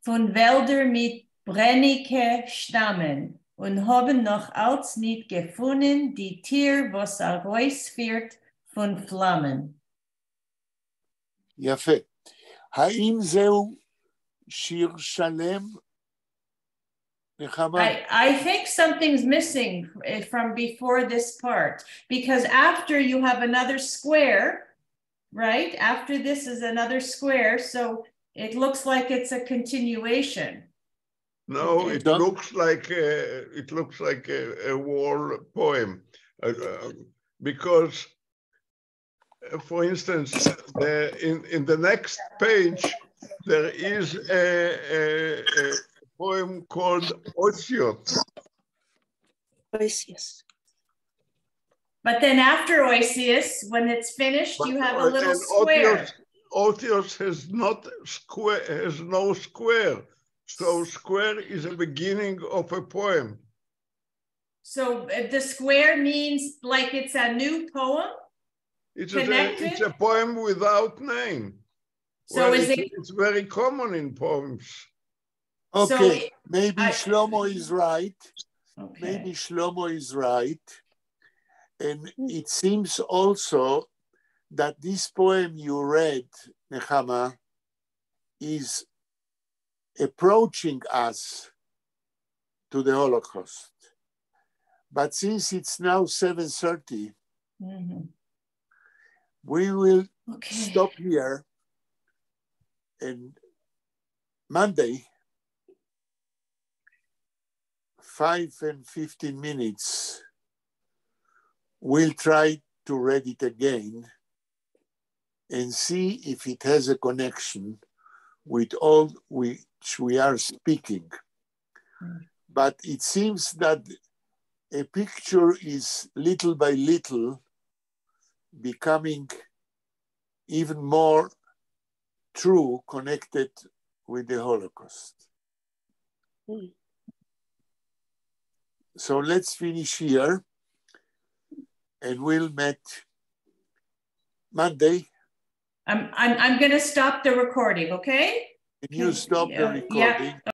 פֿון וועלדער מיט ברעניקע שטאַמען און האָבן נאָך אַלץ ניט געפֿונען די טיר, וואָס אַרויספֿירט פֿון פֿלאַמען. יפה. האם זהו שיר שלם? נחמה? I think something's missing from before this part, because after you have another square, right? After this is another square, so it looks like it's a continuation. No, it Don't- looks like a war poem, because, for instance, in the next page there is a poem called אותיות. אותיות. But then after אותיות, when it's finished, you have a little And square. אותיות has not square, has no square. So square is a beginning of a poem. So the square means like it's a new poem? It's Connected? a poem without name. So Well, is it? It's very common in poems. Okay, So maybe Shlomo is right. Okay. Maybe Shlomo is right. And it seems also that this poem you read, Nechama, is approaching us to the Holocaust. But since it's now 7:30, we will stop here. And Monday, 5:15, we'll try to read it again and see if it has a connection with all which we are speaking. But it seems that a picture is little by little becoming even more true, connected with the Holocaust. So let's finish here, and we'll meet Monday. I'm going to stop the recording, okay? Can you stop the Yeah. recording?